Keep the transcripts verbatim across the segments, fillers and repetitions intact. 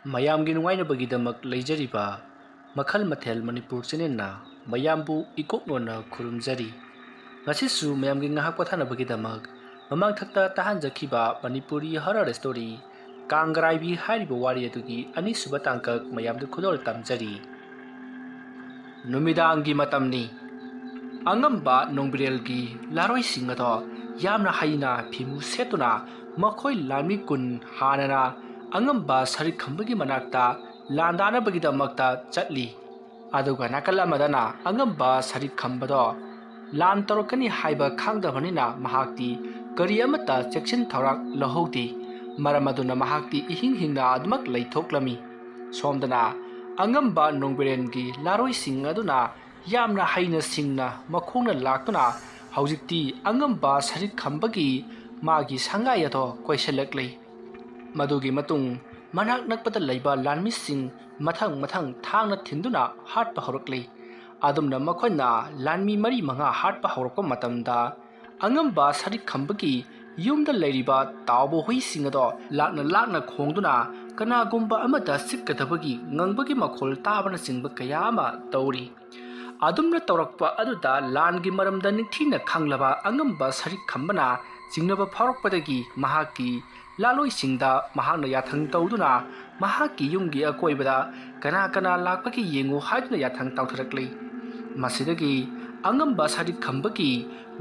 ꯃꯌꯥꯝꯒꯤ ꯅꯨꯡꯉꯥꯏꯅꯕꯒꯤꯗꯃꯛ ꯂꯩꯖꯔꯤꯕ ꯃꯈꯜ ꯃꯊꯦꯜ ꯃꯅꯤꯄꯨꯔ ꯆꯦꯅꯦꯜꯅ ꯃꯌꯥꯝꯕꯨ ꯏꯀꯣꯛꯅꯣꯟꯅ ꯈꯨꯔꯨꯝꯖꯔꯤ꯫ ꯉꯁꯤꯁꯨ ꯃꯌꯥꯝꯒꯤ ꯉꯥꯏꯍꯥꯛ ꯄꯣꯊꯥꯅꯕꯒꯤꯗꯃꯛ ꯃꯃꯥꯡꯊꯛꯇ ꯇꯥꯍꯟꯖꯈꯤꯕ ꯃꯅꯤꯄꯨꯔꯤ ꯍꯣꯔꯔ ꯁ꯭ꯇꯣꯔꯤ ꯀꯥꯡꯒ꯭ꯔꯥꯏꯕꯤ ꯍꯥꯏꯔꯤꯕ ꯋꯥꯔꯤ ꯑꯗꯨꯒꯤ ꯑꯅꯤꯁꯨꯕ ꯇꯥꯡꯀꯛ ꯃꯌꯥꯝꯗ ꯈꯨꯗꯣꯜ ꯇꯝꯖꯔꯤ꯫ ꯅꯨꯃꯤꯗꯥꯡꯒꯤ ꯃꯇꯝꯅꯤ꯫ ꯑꯉꯝꯕ ꯅꯣꯡꯕꯤꯔꯦꯜꯒꯤ ꯂꯥꯔꯣꯏꯁꯤꯡ ꯑꯗꯣ ꯌꯥꯝꯅ ꯍꯩꯅ ꯐꯤꯃꯨ ꯁꯦꯠꯇꯨꯅ ꯃꯈꯣꯏ ꯂꯥꯟꯃꯤ ꯀꯨꯟ ꯍꯥꯟꯅꯅ ꯑꯉꯝꯕ ꯁꯔꯤꯛ ꯈꯝꯕꯒꯤ ꯃꯅꯥꯛꯇ ꯂꯥꯟꯗꯥꯅꯕꯒꯤꯗꯃꯛꯇ ꯆꯠꯂꯤ꯫ ꯑꯗꯨꯒ ꯅꯥꯀꯜ ꯑꯃꯗꯅ ꯑꯉꯝꯕ ꯁꯔꯤꯛ ꯈꯝꯕꯗꯣ ꯂꯥꯟ ꯇꯧꯔꯛꯀꯅꯤ ꯍꯥꯏꯕ ꯈꯪꯗꯕꯅꯤꯅ ꯃꯍꯥꯛꯇꯤ ꯀꯔꯤ ꯑꯃꯠꯇ ꯆꯦꯛꯁꯤꯟ ꯊꯧꯔꯥꯡ ꯂꯧꯍꯧꯗꯦ꯫ ꯃꯔꯝ ꯑꯗꯨꯅ ꯃꯍꯥꯛꯇꯤ ꯏꯍꯤꯡ ꯍꯤꯡꯅ ꯑꯗꯨꯃꯛ ꯂꯩꯊꯣꯛꯂꯝꯃꯤ꯫ ꯁꯣꯝꯗꯅ ꯑꯉꯝꯕ ꯅꯣꯡꯕꯤꯔꯦꯟꯒꯤ ꯂꯥꯔꯣꯏꯁꯤꯡ ꯑꯗꯨꯅ ꯌꯥꯝꯅ ꯍꯩꯅ ꯁꯤꯡꯅ ꯃꯈꯣꯡꯅ ꯂꯥꯛꯇꯨꯅ ꯍꯧꯖꯤꯛꯇꯤ ꯑꯉꯝꯕ ꯁꯔꯤꯛ ꯈꯝꯕꯒꯤ ꯃꯥꯒꯤ ꯁꯪꯒꯥꯏ ꯑꯗꯣ ꯀꯣꯏꯁꯤꯜꯂꯛꯂꯤ꯫ ꯃꯗꯨꯒꯤ ꯃꯇꯨꯡ ꯃꯅꯥꯛ ꯅꯛꯄꯗ ꯂꯩꯕ ꯂꯥꯟꯃꯤꯁꯤꯡ ꯃꯊꯪ ꯃꯊꯪ ꯊꯥꯡꯅ ꯊꯤꯟꯗꯨꯅ ꯍꯥꯠꯄ ꯍꯧꯔꯛꯂꯤ꯫ ꯑꯗꯨꯝꯅ ꯃꯈꯣꯏꯅ ꯂꯥꯟꯃꯤ ꯃꯔꯤ ꯃꯉꯥ ꯍꯥꯠꯄ ꯍꯧꯔꯛꯄ ꯃꯇꯝꯗ ꯑꯉꯝꯕ ꯁꯔꯤꯛ ꯈꯝꯕꯒꯤ ꯌꯨꯝꯗ ꯂꯩꯔꯤꯕ ꯇꯥꯎꯕ ꯍꯨꯏꯁꯤꯡ ꯑꯗꯣ ꯂꯥꯛꯅ ꯂꯥꯛꯅ ꯈꯣꯡꯗꯨꯅ ꯀꯅꯥꯒꯨꯝꯕ ꯑꯃꯗ ꯆꯤꯛꯀꯗꯕꯒꯤ ꯉꯪꯕꯒꯤ ꯃꯈꯣꯜ ꯇꯥꯕꯅꯆꯤꯡꯕ ꯀꯌꯥ ꯑꯃ ꯇꯧꯔꯤ꯫ ꯑꯗꯨꯝꯅ ꯇꯧꯔꯛꯄ ꯑꯗꯨꯗ ꯂꯥꯟꯒꯤ ꯃꯔꯝꯗ ꯅꯤꯡꯊꯤꯅ ꯈꯪꯂꯕ ꯑꯉꯝꯕ ꯁꯔꯤꯛ ꯈꯝꯕꯅ ꯆꯤꯡꯅꯕ ꯐꯥꯎꯔꯛꯄꯗꯒꯤ ꯃꯍꯥꯛꯀꯤ ꯂꯥꯂꯣꯏꯁꯤꯡꯗ ꯃꯍꯥꯛꯅ ꯌꯥꯊꯪ ꯇꯧꯗꯨꯅ ꯃꯍꯥꯛꯀꯤ ꯌꯨꯝꯒꯤ ꯑꯀꯣꯏꯕꯗ ꯀꯅꯥ ꯀꯅꯥ ꯂꯥꯛꯄꯒꯦ ꯌꯦꯡꯉꯨ ꯍꯥꯏꯗꯨꯅ ꯌꯥꯊꯪ ꯇꯧꯊꯔꯛꯂꯤ꯫ ꯃꯁꯤꯗꯒꯤ ꯑꯉꯝꯕ ꯁꯔꯤꯛ ꯈꯝꯕꯒꯤ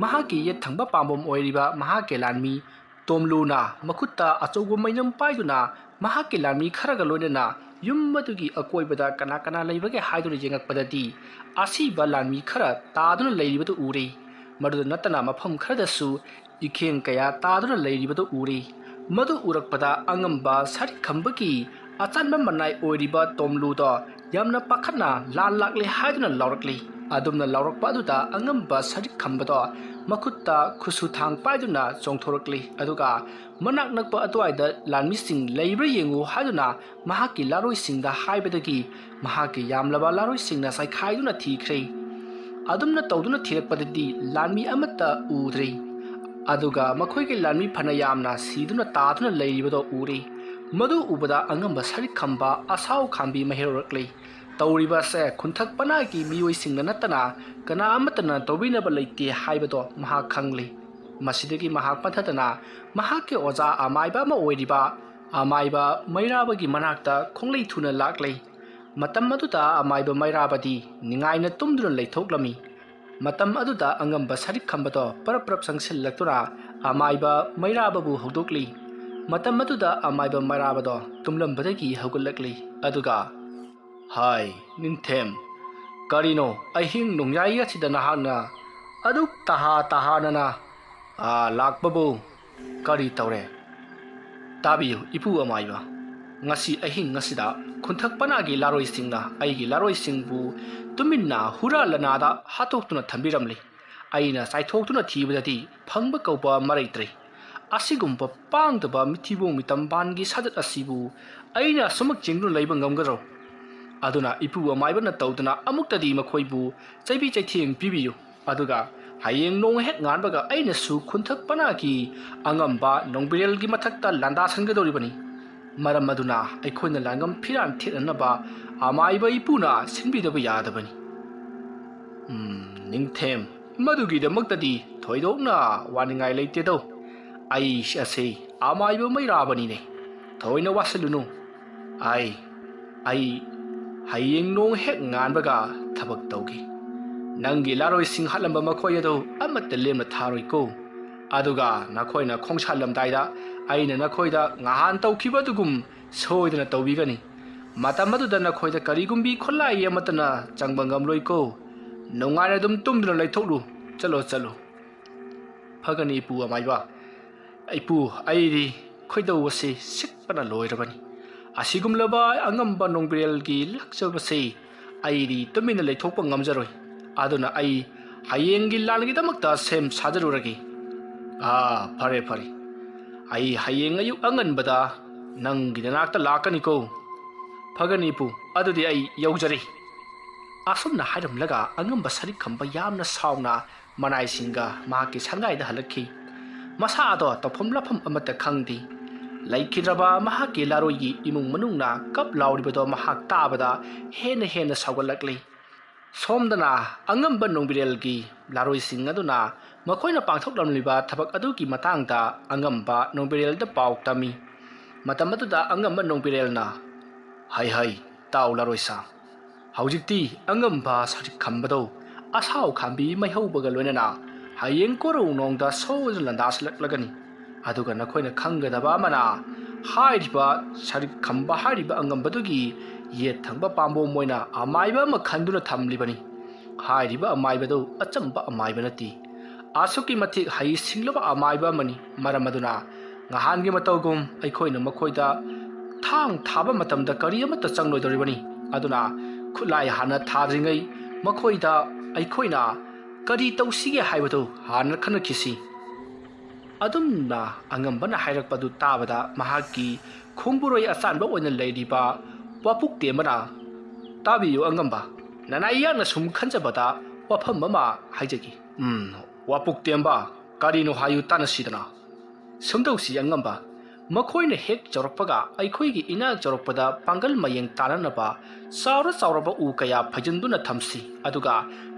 ꯃꯍꯥꯛꯀꯤ ꯌꯦꯠ ꯊꯪꯕ ꯄꯥꯝꯕꯣꯝ ꯑꯣꯏꯔꯤꯕ ꯃꯍꯥꯛꯀꯤ ꯂꯥꯟꯃꯤ ꯇꯣꯝꯂꯨꯅ ꯃꯈꯨꯠꯇ ꯑꯆꯧꯕ ꯃꯩꯅꯝ ꯄꯥꯏꯗꯨꯅ ꯃꯍꯥꯛꯀꯤ ꯂꯥꯟꯃꯤ ꯈꯔꯒ ꯂꯣꯏꯅꯅ ꯌꯨꯝ ꯑꯗꯨꯒꯤ ꯑꯀꯣꯏꯕꯗ ꯀꯅꯥ ꯀꯅꯥ ꯂꯩꯕꯒꯦ ꯍꯥꯏꯗꯨꯅ ꯌꯦꯡꯉꯛꯄꯗꯗꯤ ꯑꯁꯤꯕ ꯂꯥꯟꯃꯤ ꯈꯔ ꯇꯥꯗꯨꯅ ꯂꯩꯔꯤꯕꯗꯨ ꯎꯔꯦ꯫ ꯃꯗꯨꯗ ꯅꯠꯇꯅ ꯃꯐꯝ ꯈꯔꯗꯁꯨ ꯏꯈꯦꯡ ꯀꯌꯥ ꯇꯥꯗꯨꯅ ꯂꯩꯔꯤꯕꯗꯨ ꯎꯔꯦ꯫ ꯃꯗꯨ ꯎꯔꯛꯄꯗ ꯑꯉꯝꯕ ꯁꯔꯤꯛ ꯈꯝꯕꯒꯤ ꯑꯆꯥꯟꯕ ꯃꯅꯥꯏ ꯑꯣꯏꯔꯤꯕ ꯇꯣꯝꯂꯨꯗꯣ ꯌꯥꯝꯅ ꯄꯥꯈꯠꯅ ꯂꯥꯟ ꯂꯥꯛꯂꯦ ꯍꯥꯏꯗꯨꯅ ꯂꯥꯎꯔꯛꯂꯤ꯫ ꯑꯗꯨꯝꯅ ꯂꯥꯎꯔꯛꯄ ꯑꯗꯨꯗ ꯑꯉꯝꯕ ꯁꯔꯤꯛ ꯈꯝꯕꯗꯣ ꯃꯈꯨꯠꯇ ꯈꯨꯁꯨ ꯊꯥꯡ ꯄꯥꯏꯗꯨꯅ ꯆꯣꯡꯊꯣꯔꯛꯂꯤ꯫ ꯑꯗꯨꯒ ꯃꯅꯥꯛ ꯅꯛꯄ ꯑꯗꯨꯋꯥꯏꯗ ꯂꯥꯟꯃꯤꯁꯤꯡ ꯂꯩꯕ꯭ꯔꯥ ꯌꯦꯡꯉꯨ ꯍꯥꯏꯗꯨꯅ ꯃꯍꯥꯛꯀꯤ ꯂꯥꯔꯣꯏꯁꯤꯡꯗ ꯍꯥꯏꯕꯗꯒꯤ ꯃꯍꯥꯛꯀꯤ ꯌꯥꯝꯂꯕ ꯂꯥꯔꯣꯏꯁꯤꯡꯅ ꯆꯥꯏꯈꯥꯏꯗꯨꯅ ꯊꯤꯈ꯭ꯔꯦ꯫ ꯑꯗꯨꯝꯅ ꯇꯧꯗꯨꯅ ꯊꯤꯔꯛꯄꯗꯗꯤ ꯂꯥꯟꯃꯤ ꯑꯃꯠꯇ ꯎꯗ꯭ꯔꯦ꯫ ꯑꯗꯨꯒ ꯃꯈꯣꯏꯒꯤ ꯂꯥꯟꯃꯤ ꯐꯅ ꯌꯥꯝꯅ ꯁꯤꯗꯨꯅ ꯇꯥꯗꯨꯅ ꯂꯩꯔꯤꯕꯗꯣ ꯎꯔꯦ꯫ ꯃꯗꯨ ꯎꯕꯗ ꯑꯉꯝꯕ ꯁꯔꯤꯛ ꯈꯝꯕ ꯑꯁꯥꯎ ꯈꯥꯝꯕꯤ ꯃꯍꯩ ꯍꯧꯔꯛꯂꯤ꯫ ꯇꯧꯔꯤꯕ ꯑꯁꯦ ꯈꯨꯟꯊꯛ ꯄꯅꯥꯒꯤ ꯃꯤꯑꯣꯏꯁꯤꯡꯅ ꯅꯠꯇꯅ ꯀꯅꯥ ꯑꯃꯠꯇꯅ ꯇꯧꯕꯤꯅꯕ ꯂꯩꯇꯦ ꯍꯥꯏꯕꯗꯣ ꯃꯍꯥꯛ ꯈꯪꯂꯤ꯫ ꯃꯁꯤꯗꯒꯤ ꯃꯍꯥꯛ ꯄꯟꯊꯗꯅ ꯃꯍꯥꯛꯀꯤ ꯑꯣꯖꯥ ꯑꯃꯥꯏꯕ ꯑꯃ ꯑꯣꯏꯔꯤꯕ ꯑꯃꯥꯏꯕ ꯃꯩꯔꯥꯕꯒꯤ ꯃꯅꯥꯛꯇ ꯈꯣꯡꯂꯩ ꯊꯨꯅ ꯂꯥꯛꯂꯤ꯫ ꯃꯇꯝ ꯑꯗꯨꯗ ꯑꯃꯥꯏꯕ ꯃꯩꯔꯥꯕꯗꯤ ꯅꯤꯡꯉꯥꯏꯅ ꯇꯨꯝꯗꯨꯅ ꯂꯩꯊꯣꯛꯂꯝꯃꯤ꯫ ꯃꯇꯝ ꯑꯗꯨꯗ ꯑꯉꯝꯕ ꯁꯔꯤꯛ ꯈꯝꯕꯗꯣ ꯄꯔꯞ ꯄꯔꯞ ꯆꯪꯁꯤꯜꯂꯛꯇꯨꯅ ꯑꯃꯥꯏꯕ ꯃꯩꯔꯥꯕꯕꯨ ꯍꯧꯗꯣꯛꯂꯤ꯫ ꯃꯇꯝ ꯑꯗꯨꯗ ꯑꯃꯥꯏꯕ ꯃꯩꯔꯥꯕꯗꯣ ꯇꯨꯝꯂꯝꯕꯗꯒꯤ ꯍꯧꯒꯠꯂꯛꯂꯤ꯫ ꯑꯗꯨꯒ, "ꯍꯥꯏ, ꯅꯤꯡꯊꯦꯝ, ꯀꯔꯤꯅꯣ ꯑꯍꯤꯡ ꯅꯣꯡꯌꯥꯏ ꯑꯁꯤꯗ ꯅꯍꯥꯛꯅ ꯑꯗꯨꯛ ꯇꯍꯥ ꯇꯍꯥꯅꯅ, ꯑꯥ, ꯂꯥꯛꯄꯕꯨ ꯀꯔꯤ ꯇꯧꯔꯦ?" "ꯇꯥꯕꯤꯌꯨ, ꯏꯄꯨ ꯑꯃꯥꯏꯕ, ꯉꯁꯤ ꯑꯍꯤꯡ ꯑꯁꯤꯗ ꯈꯨꯟꯊꯛ ꯄꯅꯥꯒꯤ ꯂꯥꯔꯣꯏꯁꯤꯡꯅ ꯑꯩꯒꯤ ꯂꯥꯔꯣꯏꯁꯤꯡꯕꯨ ꯇꯨꯃꯤꯟꯅ ꯍꯨꯔꯥ ꯂꯅꯥꯗ ꯍꯥꯠꯇꯣꯛꯇꯨꯅ ꯊꯝꯕꯤꯔꯝꯂꯤ꯫ ꯑꯩꯅ ꯆꯥꯏꯊꯣꯛꯇꯨꯅ ꯊꯤꯕꯗꯗꯤ ꯐꯪꯕ ꯀꯧꯕ ꯃꯔꯩꯇ꯭ꯔꯦ꯫ ꯑꯁꯤꯒꯨꯝꯕ ꯄꯥꯡꯗꯕ ꯃꯤꯊꯤꯕꯣꯡ ꯃꯤꯇꯝꯕꯥꯟꯒꯤ ꯁꯥꯖꯠ ꯑꯁꯤꯕꯨ ꯑꯩꯅ ꯑꯁꯨꯃꯛ ꯌꯦꯡꯗꯨꯅ ꯂꯩꯕ ꯉꯝꯒꯗ꯭ꯔꯣ? ꯑꯗꯨꯅ ꯏꯄꯨ ꯑꯃꯥꯏꯕꯅ ꯇꯧꯗꯨꯅ ꯑꯃꯨꯛꯇꯗꯤ ꯃꯈꯣꯏꯕꯨ ꯆꯩꯕꯤ ꯆꯩꯊꯦꯡ ꯄꯤꯕꯤꯌꯨ꯫ ꯑꯗꯨꯒ ꯍꯌꯦꯡ ꯅꯣꯡ ꯍꯦꯛ ꯉꯥꯟꯕꯒ ꯑꯩꯅꯁꯨ ꯈꯨꯟꯊꯛ ꯄꯅꯥꯒꯤ ꯑꯉꯝꯕ ꯅꯣꯡꯕꯤꯔꯦꯜꯒꯤ ꯃꯊꯛꯇ ꯂꯥꯟꯗꯥꯁꯟꯒꯗꯧꯔꯤꯕꯅꯤ꯫ ꯃꯔꯝ ꯑꯗꯨꯅ ꯑꯩꯈꯣꯏꯅ ꯂꯥꯟꯉꯝ ꯐꯤꯔꯥꯟ ꯊꯦꯠꯅꯅꯕ ꯑꯃꯥꯏꯕ ꯏꯄꯨꯅ ꯁꯤꯟꯕꯤꯗꯕ ꯌꯥꯗꯕꯅꯤ꯫" "ꯎꯝ, ꯅꯤꯡꯊꯦꯝ, ꯃꯗꯨꯒꯤꯗꯃꯛꯇꯗꯤ ꯊꯣꯏꯗꯣꯛꯅ ꯋꯥꯅꯤꯡꯉꯥꯏ ꯂꯩꯇꯦꯗꯧ꯫ ꯑꯩ ꯑꯁꯤ ꯑꯃꯥꯏꯕ ꯃꯩꯔꯥꯕꯅꯤꯅꯦ꯫ ꯊꯣꯏꯅ ꯋꯥꯁꯤꯜꯂꯨꯅꯨ꯫ ꯑꯩ, ꯑꯩ ꯍꯌꯦꯡ ꯅꯣꯡ ꯍꯦꯛ ꯉꯥꯟꯕꯒ ꯊꯕꯛ ꯇꯧꯒꯦ꯫ ꯅꯪꯒꯤ ꯂꯥꯔꯣꯏꯁꯤꯡ ꯍꯥꯠꯂꯝꯕ ꯃꯈꯣꯏ ꯑꯗꯨ ꯑꯃꯠꯇ ꯂꯦꯝꯅ ꯊꯥꯔꯣꯏꯀꯣ꯫ ꯑꯗꯨꯒ ꯅꯈꯣꯏꯅ ꯈꯣꯡꯁꯥꯜꯂꯝꯗꯥꯏꯗ ꯑꯩꯅ ꯅꯈꯣꯏꯗ ꯉꯍꯥꯟ ꯇꯧꯈꯤꯕ ꯑꯗꯨꯒꯨꯝ ꯁꯣꯏꯗꯅ ꯇꯧꯕꯤꯒꯅꯤ꯫ ꯃꯇꯝ ꯑꯗꯨꯗ ꯅꯈꯣꯏꯗ ꯀꯔꯤꯒꯨꯝꯕꯤ ꯈꯨꯠꯂꯥꯏ ꯑꯃꯠꯇꯅ ꯆꯪꯕ ꯉꯝꯂꯣꯏꯀꯣ꯫ ꯅꯨꯡꯉꯥꯏꯅ ꯑꯗꯨꯝ ꯇꯨꯝꯗꯨꯅ ꯂꯩꯊꯣꯛꯂꯨ꯫ ꯆꯠꯂꯣ, ꯆꯠꯂꯣ꯫" "ꯐꯒꯅꯤ, ꯏꯄꯨ ꯑꯃꯥꯏꯕ꯫ ꯏꯄꯨ, ꯑꯩꯗꯤ ꯈꯣꯏꯗꯧ ꯑꯁꯤ ꯁꯤꯛꯄꯅ ꯂꯣꯏꯔꯕꯅꯤ꯫ ꯑꯁꯤꯒꯨꯝꯂꯕ ꯑꯉꯝꯕ ꯅꯣꯡꯕꯤꯔꯦꯜꯒꯤ ꯂꯥꯛꯆꯕꯁꯤ ꯑꯩꯗꯤ ꯇꯨꯃꯤꯟꯅ ꯂꯩꯊꯣꯛꯄ ꯉꯝꯖꯔꯣꯏ꯫ ꯑꯗꯨꯅ ꯑꯩ ꯍꯌꯦꯡꯒꯤ ꯂꯥꯟꯒꯤꯗꯃꯛꯇ ꯁꯦꯝ ꯁꯥꯖꯔꯨꯔꯒꯦ꯫" "ꯑꯥ, ꯐꯔꯦ, ꯐꯔꯦ꯫ ꯑꯩ ꯍꯌꯦꯡ ꯑꯌꯨꯛ ꯑꯉꯟꯕꯗ ꯅꯪꯒꯤ ꯅꯅꯥꯛꯇ ꯂꯥꯛꯀꯅꯤꯀꯣ꯫" "ꯐꯒꯅꯤ, ꯏꯄꯨ꯫ ꯑꯗꯨꯗꯤ ꯑꯩ ꯌꯧꯖꯔꯤ꯫" ꯑꯁꯨꯝꯅ ꯍꯥꯏꯔꯝꯂꯒ ꯑꯉꯝꯕ ꯁꯔꯤꯛ ꯈꯝꯕ ꯌꯥꯝꯅ ꯁꯥꯎꯅ ꯃꯅꯥꯏꯁꯤꯡꯒ ꯃꯍꯥꯛꯀꯤ ꯁꯪꯒꯥꯏꯗ ꯍꯜꯂꯛꯈꯤ꯫ ꯃꯁꯥ ꯑꯗꯣ ꯇꯧꯐꯝ ꯂꯥꯞꯐꯝ ꯑꯃꯠꯇ ꯈꯪꯗꯦ꯫ ꯂꯩꯈꯤꯗ꯭ꯔꯕ ꯃꯍꯥꯛꯀꯤ ꯂꯥꯔꯣꯏꯒꯤ ꯏꯃꯨꯡ ꯃꯅꯨꯡꯅ ꯀꯞ ꯂꯥꯎꯔꯤꯕꯗꯣ ꯃꯍꯥꯛ ꯇꯥꯕꯗ ꯍꯦꯟꯅ ꯍꯦꯟꯅ ꯁꯥꯎꯒꯠꯂꯛꯂꯤ꯫ ꯁꯣꯝꯗꯅ ꯑꯉꯝꯕ ꯅꯣꯡꯕꯤꯔꯦꯜꯒꯤ ꯂꯥꯔꯣꯏꯁꯤꯡ ꯑꯗꯨꯅ ꯃꯈꯣꯏꯅ ꯄꯥꯡꯊꯣꯛꯂꯝꯂꯤꯕ ꯊꯕꯛ ꯑꯗꯨꯒꯤ ꯃꯇꯥꯡꯗ ꯑꯉꯝꯕ ꯅꯣꯡꯕꯤꯔꯦꯜꯗ ꯄꯥꯎ ꯇꯝꯃꯤ꯫ ꯃꯇꯝ ꯑꯗꯨꯗ ꯑꯉꯝꯕ ꯅꯣꯡꯕꯤꯔꯦꯜꯅ, "ꯍꯩ ꯍꯩ, ꯇꯥꯎ ꯂꯥꯔꯣꯏꯁꯥ, ꯍꯧꯖꯤꯛꯇꯤ ꯑꯉꯝꯕ ꯁꯖꯤꯛ ꯈꯝꯕꯗꯧ ꯑꯁꯥꯎ ꯈꯥꯝꯕꯤ ꯃꯩꯍꯧꯕꯒ ꯂꯣꯏꯅꯅ ꯍꯌꯦꯡ ꯀꯣꯔꯧ ꯅꯣꯡꯗ ꯁꯣꯏꯗꯅ ꯂꯥꯟꯗꯥꯁꯤꯜꯂꯛꯂꯒꯅꯤ꯫ ꯑꯗꯨꯒ ꯅꯈꯣꯏꯅ ꯈꯪꯒꯗꯕ ꯑꯃꯅ, ꯍꯥꯏꯔꯤꯕ ꯁꯖꯤꯛ ꯈꯝꯕ ꯍꯥꯏꯔꯤꯕ ꯑꯉꯝꯕꯗꯨꯒꯤ ꯌꯦꯠ ꯊꯪꯕ ꯄꯥꯝꯕꯣꯝ ꯑꯣꯏꯅ ꯑꯃꯥꯏꯕ ꯑꯃ ꯈꯟꯗꯨꯅ ꯊꯝꯂꯤꯕꯅꯤ꯫ ꯍꯥꯏꯔꯤꯕ ꯑꯃꯥꯏꯕꯗꯨ ꯑꯆꯝꯕ ꯑꯃꯥꯏꯕ ꯅꯠꯇꯦ꯫ ꯑꯁꯨꯛꯀꯤ ꯃꯇꯤꯛ ꯍꯩ ꯁꯤꯡꯂꯕ ꯑꯃꯥꯏꯕ ꯑꯃꯅꯤ꯫ ꯃꯔꯝ ꯑꯗꯨꯅ ꯉꯍꯥꯟꯒꯤ ꯃꯇꯧꯒꯨꯝ ꯑꯩꯈꯣꯏꯅ ꯃꯈꯣꯏꯗ ꯊꯥꯡ ꯊꯥꯕ ꯃꯇꯝꯗ ꯀꯔꯤ ꯑꯃꯠꯇ ꯆꯪꯂꯣꯏꯗꯧꯔꯤꯕꯅꯤ꯫ ꯑꯗꯨꯅ ꯈꯨꯠꯂꯥꯏ ꯍꯥꯟꯅ ꯊꯥꯗ꯭ꯔꯤꯉꯩ ꯃꯈꯣꯏꯗ ꯑꯩꯈꯣꯏꯅ ꯀꯔꯤ ꯇꯧꯁꯤꯒꯦ ꯍꯥꯏꯕꯗꯨ ꯍꯥꯟꯅ ꯈꯟꯅꯈꯤꯁꯤ꯫" ꯑꯗꯨꯝꯅ ꯑꯉꯝꯕꯅ ꯍꯥꯏꯔꯛꯄꯗꯨ ꯇꯥꯕꯗ ꯃꯍꯥꯛꯀꯤ ꯈꯣꯡꯕꯨꯔꯣꯏ ꯑꯆꯥꯟꯕ ꯑꯣꯏꯅ ꯂꯩꯔꯤꯕ ꯋꯥꯄꯨꯛꯇꯦꯝꯕꯅ, "ꯇꯥꯕꯤꯌꯨ ꯑꯉꯝꯕ, ꯅꯅꯥꯏ ꯌꯥꯛꯅ ꯁꯨꯝ ꯈꯟꯖꯕꯗ ꯋꯥꯐꯝ ꯑꯃ ꯍꯥꯏꯖꯒꯦ꯫" "ꯎꯝ, ꯋꯥꯄꯨꯛꯇꯦꯝꯕ, ꯀꯔꯤꯅꯣ ꯍꯥꯏꯌꯨ ꯇꯥꯟꯅꯁꯤꯗꯅ꯫" "ꯁꯨꯝ ꯇꯧꯁꯤ ꯑꯉꯝꯕ, ꯃꯈꯣꯏꯅ ꯍꯦꯛ ꯆꯥꯎꯔꯛꯄꯒ ꯑꯩꯈꯣꯏꯒꯤ ꯏꯅꯥꯛ ꯆꯥꯎꯔꯛꯄꯗ ꯄꯥꯡꯒꯜ ꯃꯌꯦꯡ ꯇꯥꯅꯅꯕ ꯆꯥꯎꯔ ꯆꯥꯎꯔꯕ ꯎ ꯀꯌꯥ ꯐꯩꯖꯤꯟꯗꯨꯅ ꯊꯝꯁꯤ꯫ ꯑꯗꯨꯒ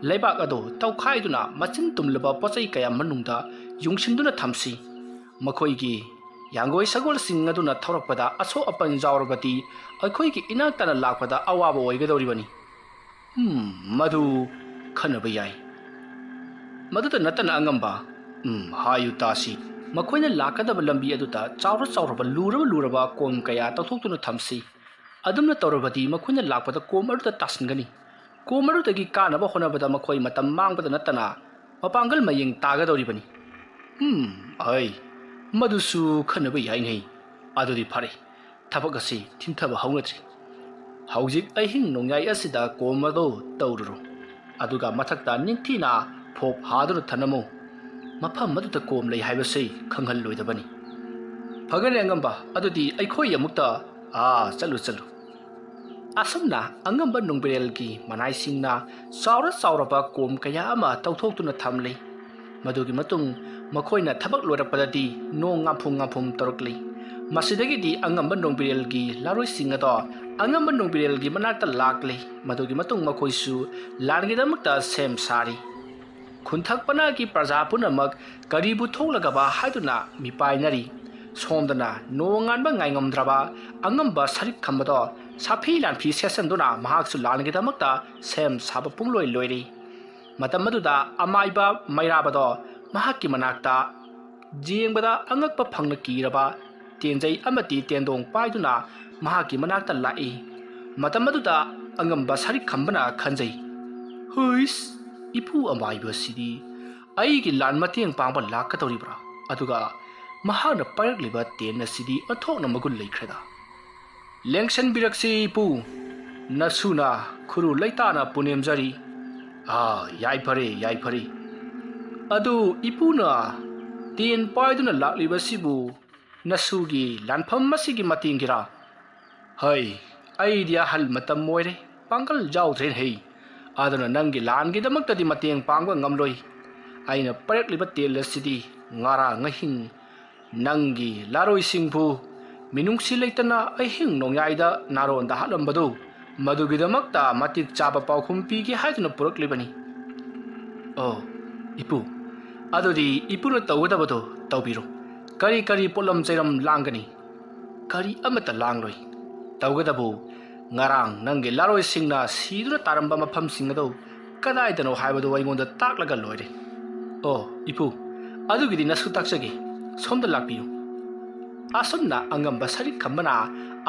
ꯂꯩꯕꯥꯛ ꯑꯗꯨ ꯇꯧꯈꯥꯏꯗꯨꯅ ꯃꯆꯤꯟ ꯇꯨꯝꯂꯕ ꯄꯣꯠꯆꯩ ꯀꯌꯥ ꯃꯅꯨꯡꯗ ꯌꯨꯡꯁꯤꯟꯗꯨꯅ ꯊꯝꯁꯤ꯫ ꯃꯈꯣꯏꯒꯤ ꯌꯥꯡꯒꯣꯏ ꯁꯒꯣꯜꯁꯤꯡ ꯑꯗꯨꯅ ꯊꯧꯔꯛꯄꯗ ꯑꯁꯣꯛ ꯑꯄꯟ ꯌꯥꯎꯔꯕꯗꯤ ꯑꯩꯈꯣꯏꯒꯤ ꯏꯅꯥꯛ ꯇꯥꯅ ꯂꯥꯛꯄꯗ ꯑꯋꯥꯕ ꯑꯣꯏꯒꯗꯧꯔꯤꯕꯅꯤ꯫" "ꯎꯝ, ꯃꯗꯨ ꯈꯟꯅꯕ ꯌꯥꯏ꯫ ꯃꯗꯨꯇ ꯅꯠꯇꯅ ꯑꯉꯝꯕ, ꯎꯝ, ꯍꯥꯏꯌꯨ ꯇꯥꯁꯤ, ꯃꯈꯣꯏꯅ ꯂꯥꯛꯀꯗꯕ ꯂꯝꯕꯤ ꯑꯗꯨꯗ ꯆꯥꯎꯔ ꯆꯥꯎꯔꯕ ꯂꯨꯔꯕ ꯂꯨꯔꯕ ꯀꯣꯝ ꯀꯌꯥ ꯇꯧꯊꯣꯛꯇꯨꯅ ꯊꯝꯁꯤ꯫ ꯑꯗꯨꯝꯅ ꯇꯧꯔꯕꯗꯤ ꯃꯈꯣꯏꯅ ꯂꯥꯛꯄꯗ ꯀꯣꯝ ꯑꯗꯨꯗ ꯇꯥꯁꯤꯟꯒꯅꯤ꯫ ꯀꯣꯝ ꯑꯗꯨꯗꯒꯤ ꯀꯥꯅꯕ ꯍꯣꯠꯅꯕꯗ ꯃꯈꯣꯏ ꯃꯇꯝ ꯃꯥꯡꯕꯗ ꯅꯠꯇꯅ ꯃꯄꯥꯡꯒꯜ ꯃꯌꯦꯡ ꯇꯥꯒꯗꯧꯔꯤꯕꯅꯤ꯫" "ꯎꯝ, ꯑꯩ, ꯃꯗꯨꯁꯨ ꯈꯟꯅꯕ ꯌꯥꯏꯅꯦ꯫ ꯑꯗꯨꯗꯤ ꯐꯔꯦ, ꯊꯕꯛ ꯑꯁꯤ ꯊꯤꯟꯊꯕ ꯍꯧꯅꯗ꯭ꯔꯤ꯫ ꯍꯧꯖꯤꯛ ꯑꯍꯤꯡ ꯅꯣꯡꯌꯥꯏ ꯑꯁꯤꯗ ꯀꯣꯝ ꯑꯗꯨ ꯇꯧꯔꯨꯔꯣ꯫ ꯑꯗꯨꯒ ꯃꯊꯛꯇ ꯅꯤꯡꯊꯤꯅ ꯐꯣꯞ ꯍꯥꯗꯨꯅ ꯊꯅꯝꯃꯨ꯫ ꯃꯐꯝ ꯑꯗꯨꯗ ꯀꯣꯝ ꯂꯩ ꯍꯥꯏꯕꯁꯤ ꯈꯪꯍꯜꯂꯣꯏꯗꯕꯅꯤ꯫" "ꯐꯒꯅꯤ ꯑꯉꯝꯕ, ꯑꯗꯨꯗꯤ ꯑꯩꯈꯣꯏ ꯑꯃꯨꯛꯇ, ꯑꯥ, ꯆꯠꯂꯨ, ꯆꯠꯂꯨ꯫" ꯑꯁꯨꯝꯅ ꯑꯉꯝꯕ ꯅꯣꯡꯕꯤꯔꯦꯜꯒꯤ ꯃꯅꯥꯏꯁꯤꯡꯅ ꯆꯥꯎꯔ ꯆꯥꯎꯔꯕ ꯀꯣꯝ ꯀꯌꯥ ꯑꯃ ꯇꯧꯊꯣꯛꯇꯨꯅ ꯊꯝꯂꯤ꯫ ꯃꯗꯨꯒꯤ ꯃꯇꯨꯡ ꯃꯈꯣꯏꯅ ꯊꯕꯛ ꯂꯣꯏꯔꯛꯄꯗꯗꯤ ꯅꯣꯡ ꯉꯥꯝꯐꯨꯝ ꯉꯥꯝꯐꯨꯝ ꯇꯧꯔꯛꯂꯤ꯫ ꯃꯁꯤꯗꯒꯤꯗꯤ ꯑꯉꯝꯕ ꯅꯣꯡꯕꯤꯔꯦꯜꯒꯤ ꯂꯥꯔꯣꯏꯁꯤꯡ ꯑꯗꯣ ꯑꯉꯝꯕ ꯅꯣꯡꯕꯤꯔꯦꯜꯒꯤ ꯃꯅꯥꯛꯇ ꯂꯥꯛꯂꯤ꯫ ꯃꯗꯨꯒꯤ ꯃꯇꯨꯡ ꯃꯈꯣꯏꯁꯨ ꯂꯥꯟꯒꯤꯗꯃꯛꯇ ꯁꯦꯝ ꯁꯥꯔꯤ꯫ ꯈꯨꯟꯊꯛ ꯄꯅꯥꯒꯤ ꯄ꯭ꯔꯖꯥ ꯄꯨꯝꯅꯃꯛ ꯀꯔꯤꯕꯨ ꯊꯣꯛꯂꯒꯕ ꯍꯥꯏꯗꯨꯅ ꯃꯤꯄꯥꯏꯅꯔꯤ꯫ ꯁꯣꯝꯗꯅ ꯅꯣꯡꯉꯥꯟꯕ ꯉꯥꯏꯉꯝꯗ꯭ꯔꯕ ꯑꯉꯝꯕ ꯁꯔꯤꯛ ꯈꯝꯕꯗꯣ ꯁꯥꯐꯤ ꯂꯥꯟꯐꯤ ꯁꯦꯠꯆꯟꯗꯨꯅ ꯃꯍꯥꯛꯁꯨ ꯂꯥꯟꯒꯤꯗꯃꯛꯇ ꯁꯦꯝ ꯁꯥꯕ ꯄꯨꯡꯂꯣꯏ ꯂꯣꯏꯔꯤ꯫ ꯃꯇꯝ ꯑꯗꯨꯗ ꯑꯃꯥꯏꯕ ꯃꯩꯔꯥꯕꯗꯣ ꯃꯍꯥꯛꯀꯤ ꯃꯅꯥꯛꯇ ꯌꯦꯡꯕꯗ ꯑꯉꯛꯄ ꯐꯪꯅ ꯀꯤꯔꯕ ꯇꯦꯟꯖꯩ ꯑꯃꯗꯤ ꯇꯦꯟꯗꯣꯡ ꯄꯥꯏꯗꯨꯅ ꯃꯍꯥꯛꯀꯤ ꯃꯅꯥꯛꯇ ꯂꯥꯛꯏ꯫ ꯃꯇꯝ ꯑꯗꯨꯗ ꯑꯉꯝꯕ ꯁꯔꯤꯛ ꯈꯝꯕꯅ ꯈꯟꯖꯩ, "ꯍꯨꯏꯁ, ꯏꯄꯨ ꯑꯃꯥꯏꯕ ꯑꯁꯤꯗꯤ ꯑꯩꯒꯤ ꯂꯥꯟ ꯃꯇꯦꯡ ꯄꯥꯡꯕ ꯂꯥꯛꯀꯗꯧꯔꯤꯕ꯭ꯔꯥ? ꯑꯗꯨꯒ ꯃꯍꯥꯛꯅ ꯄꯥꯏꯔꯛꯂꯤꯕ ꯇꯦꯟ ꯑꯁꯤꯗꯤ ꯑꯣꯟꯊꯣꯛꯅ ꯃꯒꯨꯟ ꯂꯩꯈ꯭ꯔꯦꯗ꯫ ꯂꯦꯡꯁꯟꯕꯤꯔꯛꯁꯤ ꯏꯄꯨ, ꯅꯁꯨꯅ ꯈꯨꯔꯨ ꯂꯩꯇꯥꯅ ꯄꯨꯅꯦꯝꯖꯔꯤ꯫" "ꯑꯥ, ꯌꯥꯏꯐꯔꯦ, ꯌꯥꯏꯐꯔꯦ꯫ ꯑꯗꯨ ꯏꯄꯨꯅ ꯇꯦꯟ ꯄꯥꯏꯗꯨꯅ ꯂꯥꯛꯂꯤꯕꯁꯤꯕꯨ ꯅꯁꯨꯒꯤ ꯂꯥꯟꯐꯝ ꯑꯁꯤꯒꯤ ꯃꯇꯦꯡꯒꯤꯔꯥ?" "ꯍꯩ, ꯑꯩꯗꯤ ꯑꯍꯜ ꯃꯇꯝ ꯑꯣꯏꯔꯦ, ꯄꯥꯡꯒꯜ ꯌꯥꯎꯗ꯭ꯔꯦꯅꯦ ꯍꯩ꯫ ꯑꯗꯨꯅ ꯅꯪꯒꯤ ꯂꯥꯟꯒꯤꯗꯃꯛꯇꯗꯤ ꯃꯇꯦꯡ ꯄꯥꯡꯕ ꯉꯝꯂꯣꯏ꯫ ꯑꯩꯅ ꯄꯥꯏꯔꯛꯂꯤꯕ ꯇꯦꯜ ꯑꯁꯤꯗꯤ ꯉꯔꯥꯡ ꯑꯍꯤꯡ ꯅꯪꯒꯤ ꯂꯥꯔꯣꯏꯁꯤꯡꯕꯨ ꯃꯤꯅꯨꯡꯁꯤ ꯂꯩꯇꯅ ꯑꯍꯤꯡ ꯅꯣꯡꯌꯥꯏꯗ ꯅꯥꯔꯣꯟꯗ ꯍꯥꯠꯂꯝꯕꯗꯨ, ꯃꯗꯨꯒꯤꯗꯃꯛꯇ ꯃꯇꯤꯛ ꯆꯥꯕ ꯄꯥꯎꯈꯨꯝ ꯄꯤꯒꯦ ꯍꯥꯏꯗꯨꯅ ꯄꯨꯔꯛꯂꯤꯕꯅꯤ꯫" "ꯑꯣ, ꯏꯄꯨ, ꯑꯗꯨꯗꯤ ꯏꯄꯨꯅ ꯇꯧꯒꯗꯕꯗꯣ ꯇꯧꯕꯤꯔꯣ꯫ ꯀꯔꯤ ꯀꯔꯤ ꯄꯣꯠꯂꯝ ꯆꯩꯔꯝ ꯂꯥꯡꯒꯅꯤ?" "ꯀꯔꯤ ꯑꯃꯠꯇ ꯂꯥꯡꯂꯣꯏ꯫ ꯇꯧꯒꯗꯕꯨ ꯉꯔꯥꯡ ꯅꯪꯒꯤ ꯂꯥꯔꯣꯏꯁꯤꯡꯅ ꯁꯤꯗꯨꯅ ꯇꯥꯔꯝꯕ ꯃꯐꯝꯁꯤꯡ ꯑꯗꯨ ꯀꯗꯥꯏꯗꯅꯣ ꯍꯥꯏꯕꯗꯨ ꯑꯩꯉꯣꯟꯗ ꯇꯥꯛꯂꯒ ꯂꯣꯏꯔꯦ꯫ ꯑꯣ, ꯏꯄꯨ, ꯑꯗꯨꯒꯤꯗꯤ ꯅꯁꯨ ꯇꯥꯛꯆꯒꯦ꯫ ꯁꯣꯝꯗ ꯂꯥꯛꯄꯤꯌꯨ꯫" ꯑꯁꯨꯝꯅ ꯑꯉꯝꯕ ꯁꯔꯤꯛ ꯈꯝꯕꯅ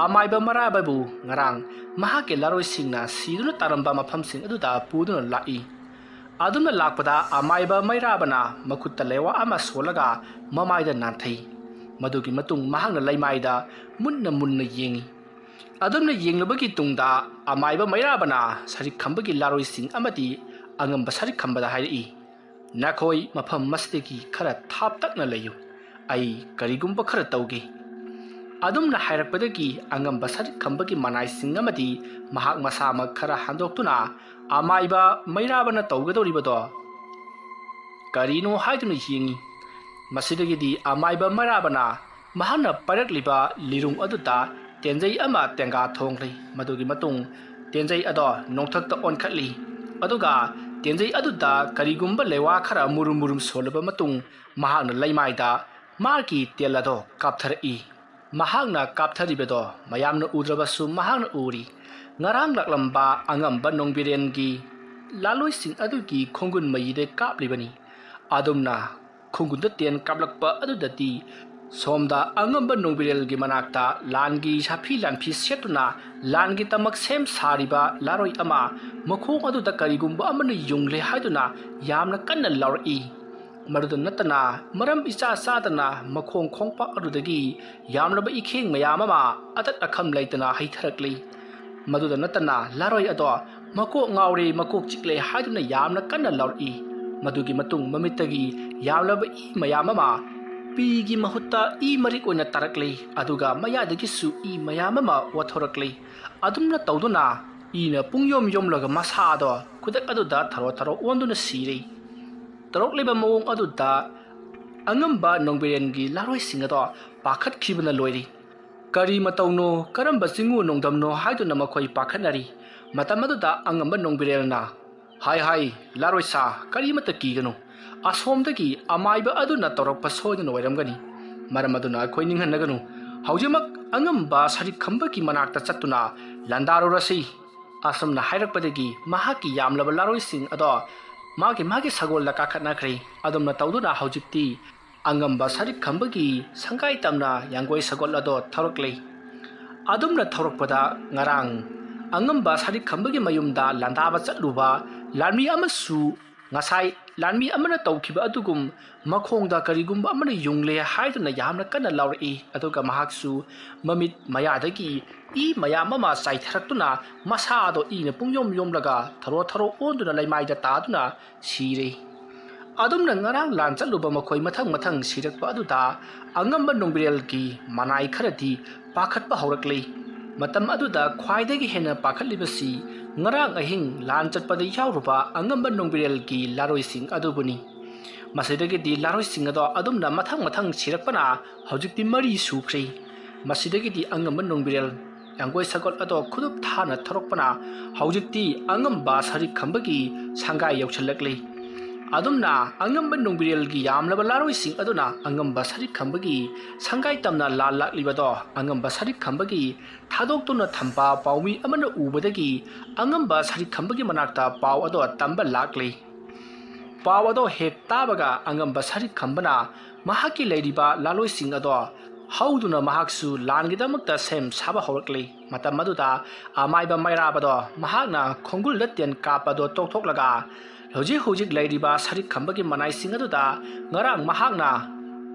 ꯑꯃꯥꯏꯕ ꯃꯩꯔꯥꯕꯕꯨ ꯉꯔꯥꯡ ꯃꯍꯥꯛꯀꯤ ꯂꯥꯔꯣꯏꯁꯤꯡꯅ ꯁꯤꯗꯨꯅ ꯇꯥꯔꯝꯕ ꯃꯐꯝꯁꯤꯡ ꯑꯗꯨꯗ ꯄꯨꯗꯨꯅ ꯂꯥꯛꯏ꯫ ꯑꯗꯨꯝꯅ ꯂꯥꯛꯄꯗ ꯑꯃꯥꯏꯕ ꯃꯩꯔꯥꯕꯅ ꯃꯈꯨꯠꯇ ꯂꯩꯋꯥ ꯑꯃ ꯁꯣꯜꯂꯒ ꯃꯃꯥꯏꯗ ꯅꯥꯟꯊꯩ꯫ ꯃꯗꯨꯒꯤ ꯃꯇꯨꯡ ꯃꯍꯥꯛꯅ ꯂꯩꯃꯥꯏꯗ ꯃꯨꯟꯅ ꯃꯨꯟꯅ ꯌꯦꯡꯏ꯫ ꯑꯗꯨꯝꯅ ꯌꯦꯡꯂꯨꯕꯒꯤ ꯇꯨꯡꯗ ꯑꯃꯥꯏꯕ ꯃꯩꯔꯥꯕꯅ ꯁꯔꯤꯛ ꯈꯝꯕꯒꯤ ꯂꯥꯔꯣꯏꯁꯤꯡ ꯑꯃꯗꯤ ꯑꯉꯝꯕ ꯁꯔꯤꯛ ꯈꯝꯕꯗ ꯍꯥꯏꯔꯛꯏ, "ꯅꯈꯣꯏ ꯃꯐꯝ ꯑꯁꯤꯗꯒꯤ ꯈꯔ ꯊꯥꯞꯇꯛꯅ ꯂꯩꯌꯨ꯫ ꯑꯩ ꯀꯔꯤꯒꯨꯝꯕ ꯈꯔ ꯇꯧꯒꯦ꯫" ꯑꯗꯨꯝꯅ ꯍꯥꯏꯔꯛꯄꯗꯒꯤ ꯑꯉꯝꯕ ꯁꯔꯤꯛ ꯈꯝꯕꯒꯤ ꯃꯅꯥꯏꯁꯤꯡ ꯑꯃꯗꯤ ꯃꯍꯥꯛ ꯃꯁꯥꯃꯛ ꯈꯔ ꯍꯟꯗꯣꯛꯇꯨꯅ ꯑꯃꯥꯏꯕ ꯃꯩꯔꯥꯕꯅ ꯇꯧꯒꯗꯧꯔꯤꯕꯗꯣ ꯀꯔꯤꯅꯣ ꯍꯥꯏꯗꯨꯅ ꯌꯦꯡꯏ꯫ ꯃꯁꯤꯗꯒꯤꯗꯤ ꯑꯃꯥꯏꯕ ꯃꯩꯔꯥꯕꯅ ꯃꯍꯥꯛꯅ ꯄꯥꯏꯔꯛꯂꯤꯕ ꯂꯤꯔꯨꯡ ꯑꯗꯨꯗ ꯇꯦꯟꯖꯩ ꯑꯃ ꯇꯦꯡꯒꯥ ꯊꯣꯡꯂꯤ꯫ ꯃꯗꯨꯒꯤ ꯃꯇꯨꯡ ꯇꯦꯟꯖꯩ ꯑꯗꯣ ꯅꯣꯡꯊꯛꯇ ꯑꯣꯟꯈꯠꯂꯤ꯫ ꯑꯗꯨꯒ ꯇꯦꯟꯖꯩ ꯑꯗꯨꯗ ꯀꯔꯤꯒꯨꯝꯕ ꯂꯩꯋꯥ ꯈꯔ ꯃꯨꯔꯨꯝ ꯃꯨꯔꯨꯝ ꯁꯣꯜꯂꯕ ꯃꯇꯨꯡ, ꯃꯍꯥꯛꯅ ꯂꯩꯃꯥꯏꯗ ꯃꯥꯒꯤ ꯇꯦꯜ ꯑꯗꯣ ꯀꯥꯞꯊꯔꯛꯏ꯫ ꯃꯍꯥꯛꯅ ꯀꯥꯞꯊꯔꯤꯕꯗꯣ ꯃꯌꯥꯝꯅ ꯎꯗ꯭ꯔꯕꯁꯨ ꯃꯍꯥꯛꯅ ꯎꯔꯤ꯫ ꯉꯔꯥꯡ ꯂꯥꯛꯂꯝꯕ ꯑꯉꯝꯕ ꯅꯣꯡꯕꯤꯔꯦꯟꯒꯤ ꯂꯥꯂꯣꯏꯁꯤꯡ ꯑꯗꯨꯒꯤ ꯈꯣꯡꯒꯨꯟ ꯃꯌꯤꯗ ꯀꯥꯞꯂꯤꯕꯅꯤ꯫ ꯑꯗꯨꯝꯅ ꯈꯣꯡꯒꯨꯟꯗ ꯇꯦꯟ ꯀꯥꯞꯂꯛꯄ ꯑꯗꯨꯗꯗꯤ ꯁꯣꯝꯗ ꯑꯉꯝꯕ ꯅꯣꯡꯕꯤꯔꯦꯜꯒꯤ ꯃꯅꯥꯛꯇ ꯂꯥꯟꯒꯤ ꯁꯥꯐꯤ ꯂꯥꯟꯐꯤ ꯁꯦꯠꯇꯨꯅ ꯂꯥꯟꯒꯤ ꯇꯃꯛ ꯁꯦꯝ ꯁꯥꯔꯤꯕ ꯂꯥꯔꯣꯏ ꯑꯃ ꯃꯈꯣꯡ ꯑꯗꯨꯗ ꯀꯔꯤꯒꯨꯝꯕ ꯑꯃꯅ ꯌꯨꯡꯂꯦ ꯍꯥꯏꯗꯨꯅ ꯌꯥꯝꯅ ꯀꯟꯅ ꯂꯥꯎꯔꯛꯏ꯫ ꯃꯗꯨꯗ ꯅꯠꯇꯅ ꯃꯔꯝ ꯏꯆꯥ ꯆꯥꯗꯅ ꯃꯈꯣꯡ ꯈꯣꯡꯄꯥꯛ ꯑꯗꯨꯗꯒꯤ ꯌꯥꯝꯂꯕ ꯏꯈꯦꯡ ꯃꯌꯥꯝ ꯑꯃ ꯑꯇꯠ ꯑꯈꯝ ꯂꯩꯇꯅ ꯍꯩꯊꯔꯛꯂꯤ꯫ ꯃꯗꯨꯗ ꯅꯠꯇꯅ ꯂꯥꯔꯣꯏ ꯑꯗꯣ ꯃꯀꯣꯛ ꯉꯥꯎꯔꯦ, ꯃꯀꯣꯛ ꯆꯤꯛꯂꯦ ꯍꯥꯏꯗꯨꯅ ꯌꯥꯝꯅ ꯀꯟꯅ ꯂꯥꯎꯔꯛꯏ꯫ ꯃꯗꯨꯒꯤ ꯃꯇꯨꯡ ꯃꯃꯤꯠꯇꯒꯤ ꯌꯥꯝꯂꯕ ꯏ ꯃꯌꯥꯝ ꯑꯃ ꯄꯤꯒꯤ ꯃꯍꯨꯠꯇ ꯏ ꯃꯔꯤꯛ ꯑꯣꯏꯅ ꯇꯥꯔꯛꯂꯤ꯫ ꯑꯗꯨꯒ ꯃꯌꯥꯗꯒꯤꯁꯨ ꯏ ꯃꯌꯥꯝ ꯑꯃ ꯋꯥꯊꯣꯔꯛꯂꯤ꯫ ꯑꯗꯨꯝꯅ ꯇꯧꯗꯨꯅ ꯏꯅ ꯄꯨꯡꯌꯣꯝ ꯌꯣꯝꯂꯒ ꯃꯁꯥ ꯑꯗꯣ ꯈꯨꯗꯛ ꯑꯗꯨꯗ ꯊꯔꯣ ꯊꯔꯣ ꯑꯣꯟꯗꯨꯅ ꯁꯤꯔꯦ꯫ ꯇꯧꯔꯛꯂꯤꯕ ꯃꯑꯣꯡ ꯑꯗꯨꯗ ꯑꯉꯝꯕ ꯅꯣꯡꯕꯤꯔꯦꯟꯒꯤ ꯂꯥꯔꯣꯏꯁꯤꯡ ꯑꯗꯣ ꯄꯥꯈꯠꯈꯤꯕꯅ ꯂꯣꯏꯔꯤ꯫ ꯀꯔꯤ ꯃꯇꯧꯅꯣ, ꯀꯔꯝꯕ ꯆꯤꯡꯉꯨ ꯅꯣꯡꯗꯝꯅꯣ ꯍꯥꯏꯗꯨꯅ ꯃꯈꯣꯏ ꯄꯥꯈꯠꯅꯔꯤ꯫ ꯃꯇꯝ ꯑꯗꯨꯗ ꯑꯉꯝꯕ ꯅꯣꯡꯕꯤꯔꯦꯜꯅ, "ꯍꯥꯏ ꯍꯥꯏ, ꯂꯥꯔꯣꯏꯁꯥ, ꯀꯔꯤꯃꯠꯇ ꯀꯤꯒꯅꯨ꯫ ꯑꯁꯣꯝꯗꯒꯤ ꯑꯃꯥꯏꯕ ꯑꯗꯨꯅ ꯇꯧꯔꯛꯄ ꯁꯣꯏꯗꯅ ꯑꯣꯏꯔꯝꯒꯅꯤ꯫ ꯃꯔꯝ ꯑꯗꯨꯅ ꯑꯩꯈꯣꯏ ꯅꯤꯡꯍꯟꯅꯒꯅꯨ꯫ ꯍꯧꯖꯤꯛꯃꯛ ꯑꯉꯝꯕ ꯁꯔꯤꯛ ꯈꯝꯕꯒꯤ ꯃꯅꯥꯛꯇ ꯆꯠꯇꯨꯅ ꯂꯥꯟꯗꯥꯔꯨꯔꯁꯤ꯫" ꯑꯁꯨꯝꯅ ꯍꯥꯏꯔꯛꯄꯗꯒꯤ ꯃꯍꯥꯛꯀꯤ ꯌꯥꯝꯂꯕ ꯂꯥꯔꯣꯏꯁꯤꯡ ꯑꯗꯣ ꯃꯥꯒꯤ ꯃꯥꯒꯤ ꯁꯒꯣꯜꯗ ꯀꯥꯈꯠꯅꯈ꯭ꯔꯦ꯫ ꯑꯗꯨꯝꯅ ꯇꯧꯗꯨꯅ ꯍꯧꯖꯤꯛꯇꯤ ꯑꯉꯝꯕ ꯁꯔꯤꯛ ꯈꯝꯕꯒꯤ ꯁꯪꯒꯥꯏ ꯇꯝꯅ ꯌꯥꯡꯒꯣꯏ ꯁꯒꯣꯜ ꯑꯗꯣ ꯊꯧꯔꯛꯂꯤ꯫ ꯑꯗꯨꯝꯅ ꯊꯧꯔꯛꯄꯗ ꯉꯔꯥꯡ ꯑꯉꯝꯕ ꯁꯔꯤꯛ ꯈꯝꯕꯒꯤ ꯃꯌꯨꯝꯗ ꯂꯥꯟꯗꯥꯕ ꯆꯠꯂꯨꯕ ꯂꯥꯟꯃꯤ ꯑꯃꯁꯨ ꯉꯁꯥꯏ ꯂꯥꯟꯃꯤ ꯑꯃꯅ ꯇꯧꯈꯤꯕ ꯑꯗꯨꯒꯨꯝ ꯃꯈꯣꯡꯗ ꯀꯔꯤꯒꯨꯝꯕ ꯑꯃꯅ ꯌꯨꯡꯂꯦ ꯍꯥꯏꯗꯨꯅ ꯌꯥꯝꯅ ꯀꯟꯅ ꯂꯥꯎꯔꯛꯏ꯫ ꯑꯗꯨꯒ ꯃꯍꯥꯛꯁꯨ ꯃꯃꯤꯠ ꯃꯌꯥꯗꯒꯤ ꯏ ꯃꯌꯥꯝ ꯑꯃ ꯆꯥꯏꯊꯔꯛꯇꯨꯅ ꯃꯁꯥꯗꯣ ꯏꯅ ꯄꯨꯡꯌꯣꯝ ꯌꯣꯝꯂꯒ ꯊꯔꯣ ꯊꯔꯣ ꯑꯣꯟꯗꯨꯅ ꯂꯩꯃꯥꯏꯗ ꯇꯥꯗꯨꯅ ꯁꯤꯔꯦ꯫ ꯑꯗꯨꯝꯅ ꯉꯔꯥꯡ ꯂꯥꯟ ꯆꯠꯂꯨꯕ ꯃꯈꯣꯏ ꯃꯊꯪ ꯃꯊꯪ ꯁꯤꯔꯛꯄ ꯑꯗꯨꯗ ꯑꯉꯝꯕ ꯅꯣꯡꯕꯤꯔꯦꯜꯒꯤ ꯃꯅꯥꯏ ꯈꯔꯗꯤ ꯄꯥꯈꯠꯄ ꯍꯧꯔꯛꯂꯤ꯫ ꯃꯇꯝ ꯑꯗꯨꯗ ꯈ꯭ꯋꯥꯏꯗꯒꯤ ꯍꯦꯟꯅ ꯄꯥꯈꯠꯂꯤꯕꯁꯤ ꯉꯔꯥꯡ ꯑꯍꯤꯡ ꯂꯥꯟ ꯆꯠꯄꯗ ꯌꯥꯎꯔꯨꯕ ꯑꯉꯝꯕ ꯅꯣꯡꯕꯤꯔꯦꯜꯒꯤ ꯂꯥꯔꯣꯏꯁꯤꯡ ꯑꯗꯨꯕꯨꯅꯤ꯫ ꯃꯁꯤꯗꯒꯤꯗꯤ ꯂꯥꯔꯣꯏꯁꯤꯡ ꯑꯗꯣ ꯑꯗꯨꯝꯅ ꯃꯊꯪ ꯃꯊꯪ ꯁꯤꯔꯛꯄꯅ ꯍꯧꯖꯤꯛꯇꯤ ꯃꯔꯤ ꯁꯨꯈ꯭ꯔꯦ꯫ ꯃꯁꯤꯗꯒꯤꯗꯤ ꯑꯉꯝꯕ ꯅꯣꯡꯕꯤꯔꯦꯜ ꯌꯥꯡꯒꯣꯏ ꯁꯒꯣꯜ ꯑꯗꯣ ꯈꯨꯗꯨꯞ ꯊꯥꯅ ꯊꯧꯔꯛꯄꯅ ꯍꯧꯖꯤꯛꯇꯤ ꯑꯉꯝꯕ ꯁꯔꯤꯛ ꯈꯝꯕꯒꯤ ꯁꯪꯒꯥꯏ ꯌꯧꯁꯤꯜꯂꯛꯂꯤ꯫ ꯑꯗꯨꯝꯅ ꯑꯉꯝꯕ ꯅꯣꯡꯕꯤꯔꯦꯜꯒꯤ ꯌꯥꯝꯂꯕ ꯂꯥꯔꯣꯏꯁꯤꯡ ꯑꯗꯨꯅ ꯑꯉꯝꯕ ꯁꯔꯤꯛ ꯈꯝꯕꯒꯤ ꯁꯪꯒꯥꯏ ꯇꯝꯅ ꯂꯥꯜ ꯂꯥꯛꯂꯤꯕꯗꯣ ꯑꯉꯝꯕ ꯁꯔꯤꯛ ꯈꯝꯕꯒꯤ ꯊꯥꯗꯣꯛꯇꯨꯅ ꯊꯝꯕ ꯄꯥꯎꯃꯤ ꯑꯃꯅ ꯎꯕꯗꯒꯤ ꯑꯉꯝꯕ ꯁꯔꯤꯛ ꯈꯝꯕꯒꯤ ꯃꯅꯥꯛꯇ ꯄꯥꯎ ꯑꯗꯣ ꯇꯝꯕ ꯂꯥꯛꯂꯤ꯫ ꯄꯥꯎ ꯑꯗꯣ ꯍꯦꯛ ꯇꯥꯕꯒ ꯑꯉꯝꯕ ꯁꯔꯤꯛ ꯈꯝꯕꯅ ꯃꯍꯥꯛꯀꯤ ꯂꯩꯔꯤꯕ ꯂꯥꯂꯣꯏꯁꯤꯡ ꯑꯗꯣ ꯍꯧꯗꯨꯅ ꯃꯍꯥꯛꯁꯨ ꯂꯥꯟꯒꯤꯗꯃꯛꯇ ꯁꯦꯝ ꯁꯥꯕ ꯍꯧꯔꯛꯂꯤ꯫ ꯃꯇꯝ ꯑꯗꯨꯗ ꯑꯃꯥꯏꯕ ꯃꯩꯔꯥꯕꯗꯣ ꯃꯍꯥꯛꯅ ꯈꯣꯡꯒꯨꯜꯗ ꯇꯦꯟ ꯀꯥꯞꯄꯗꯣ ꯇꯣꯛꯊꯣꯛꯂꯒ ꯍꯧꯖꯤꯛ ꯍꯧꯖꯤꯛ ꯂꯩꯔꯤꯕ ꯁꯔꯤꯛ ꯈꯝꯕꯒꯤ ꯃꯅꯥꯏꯁꯤꯡ ꯑꯗꯨꯗ ꯉꯔꯥꯡ ꯃꯍꯥꯛꯅ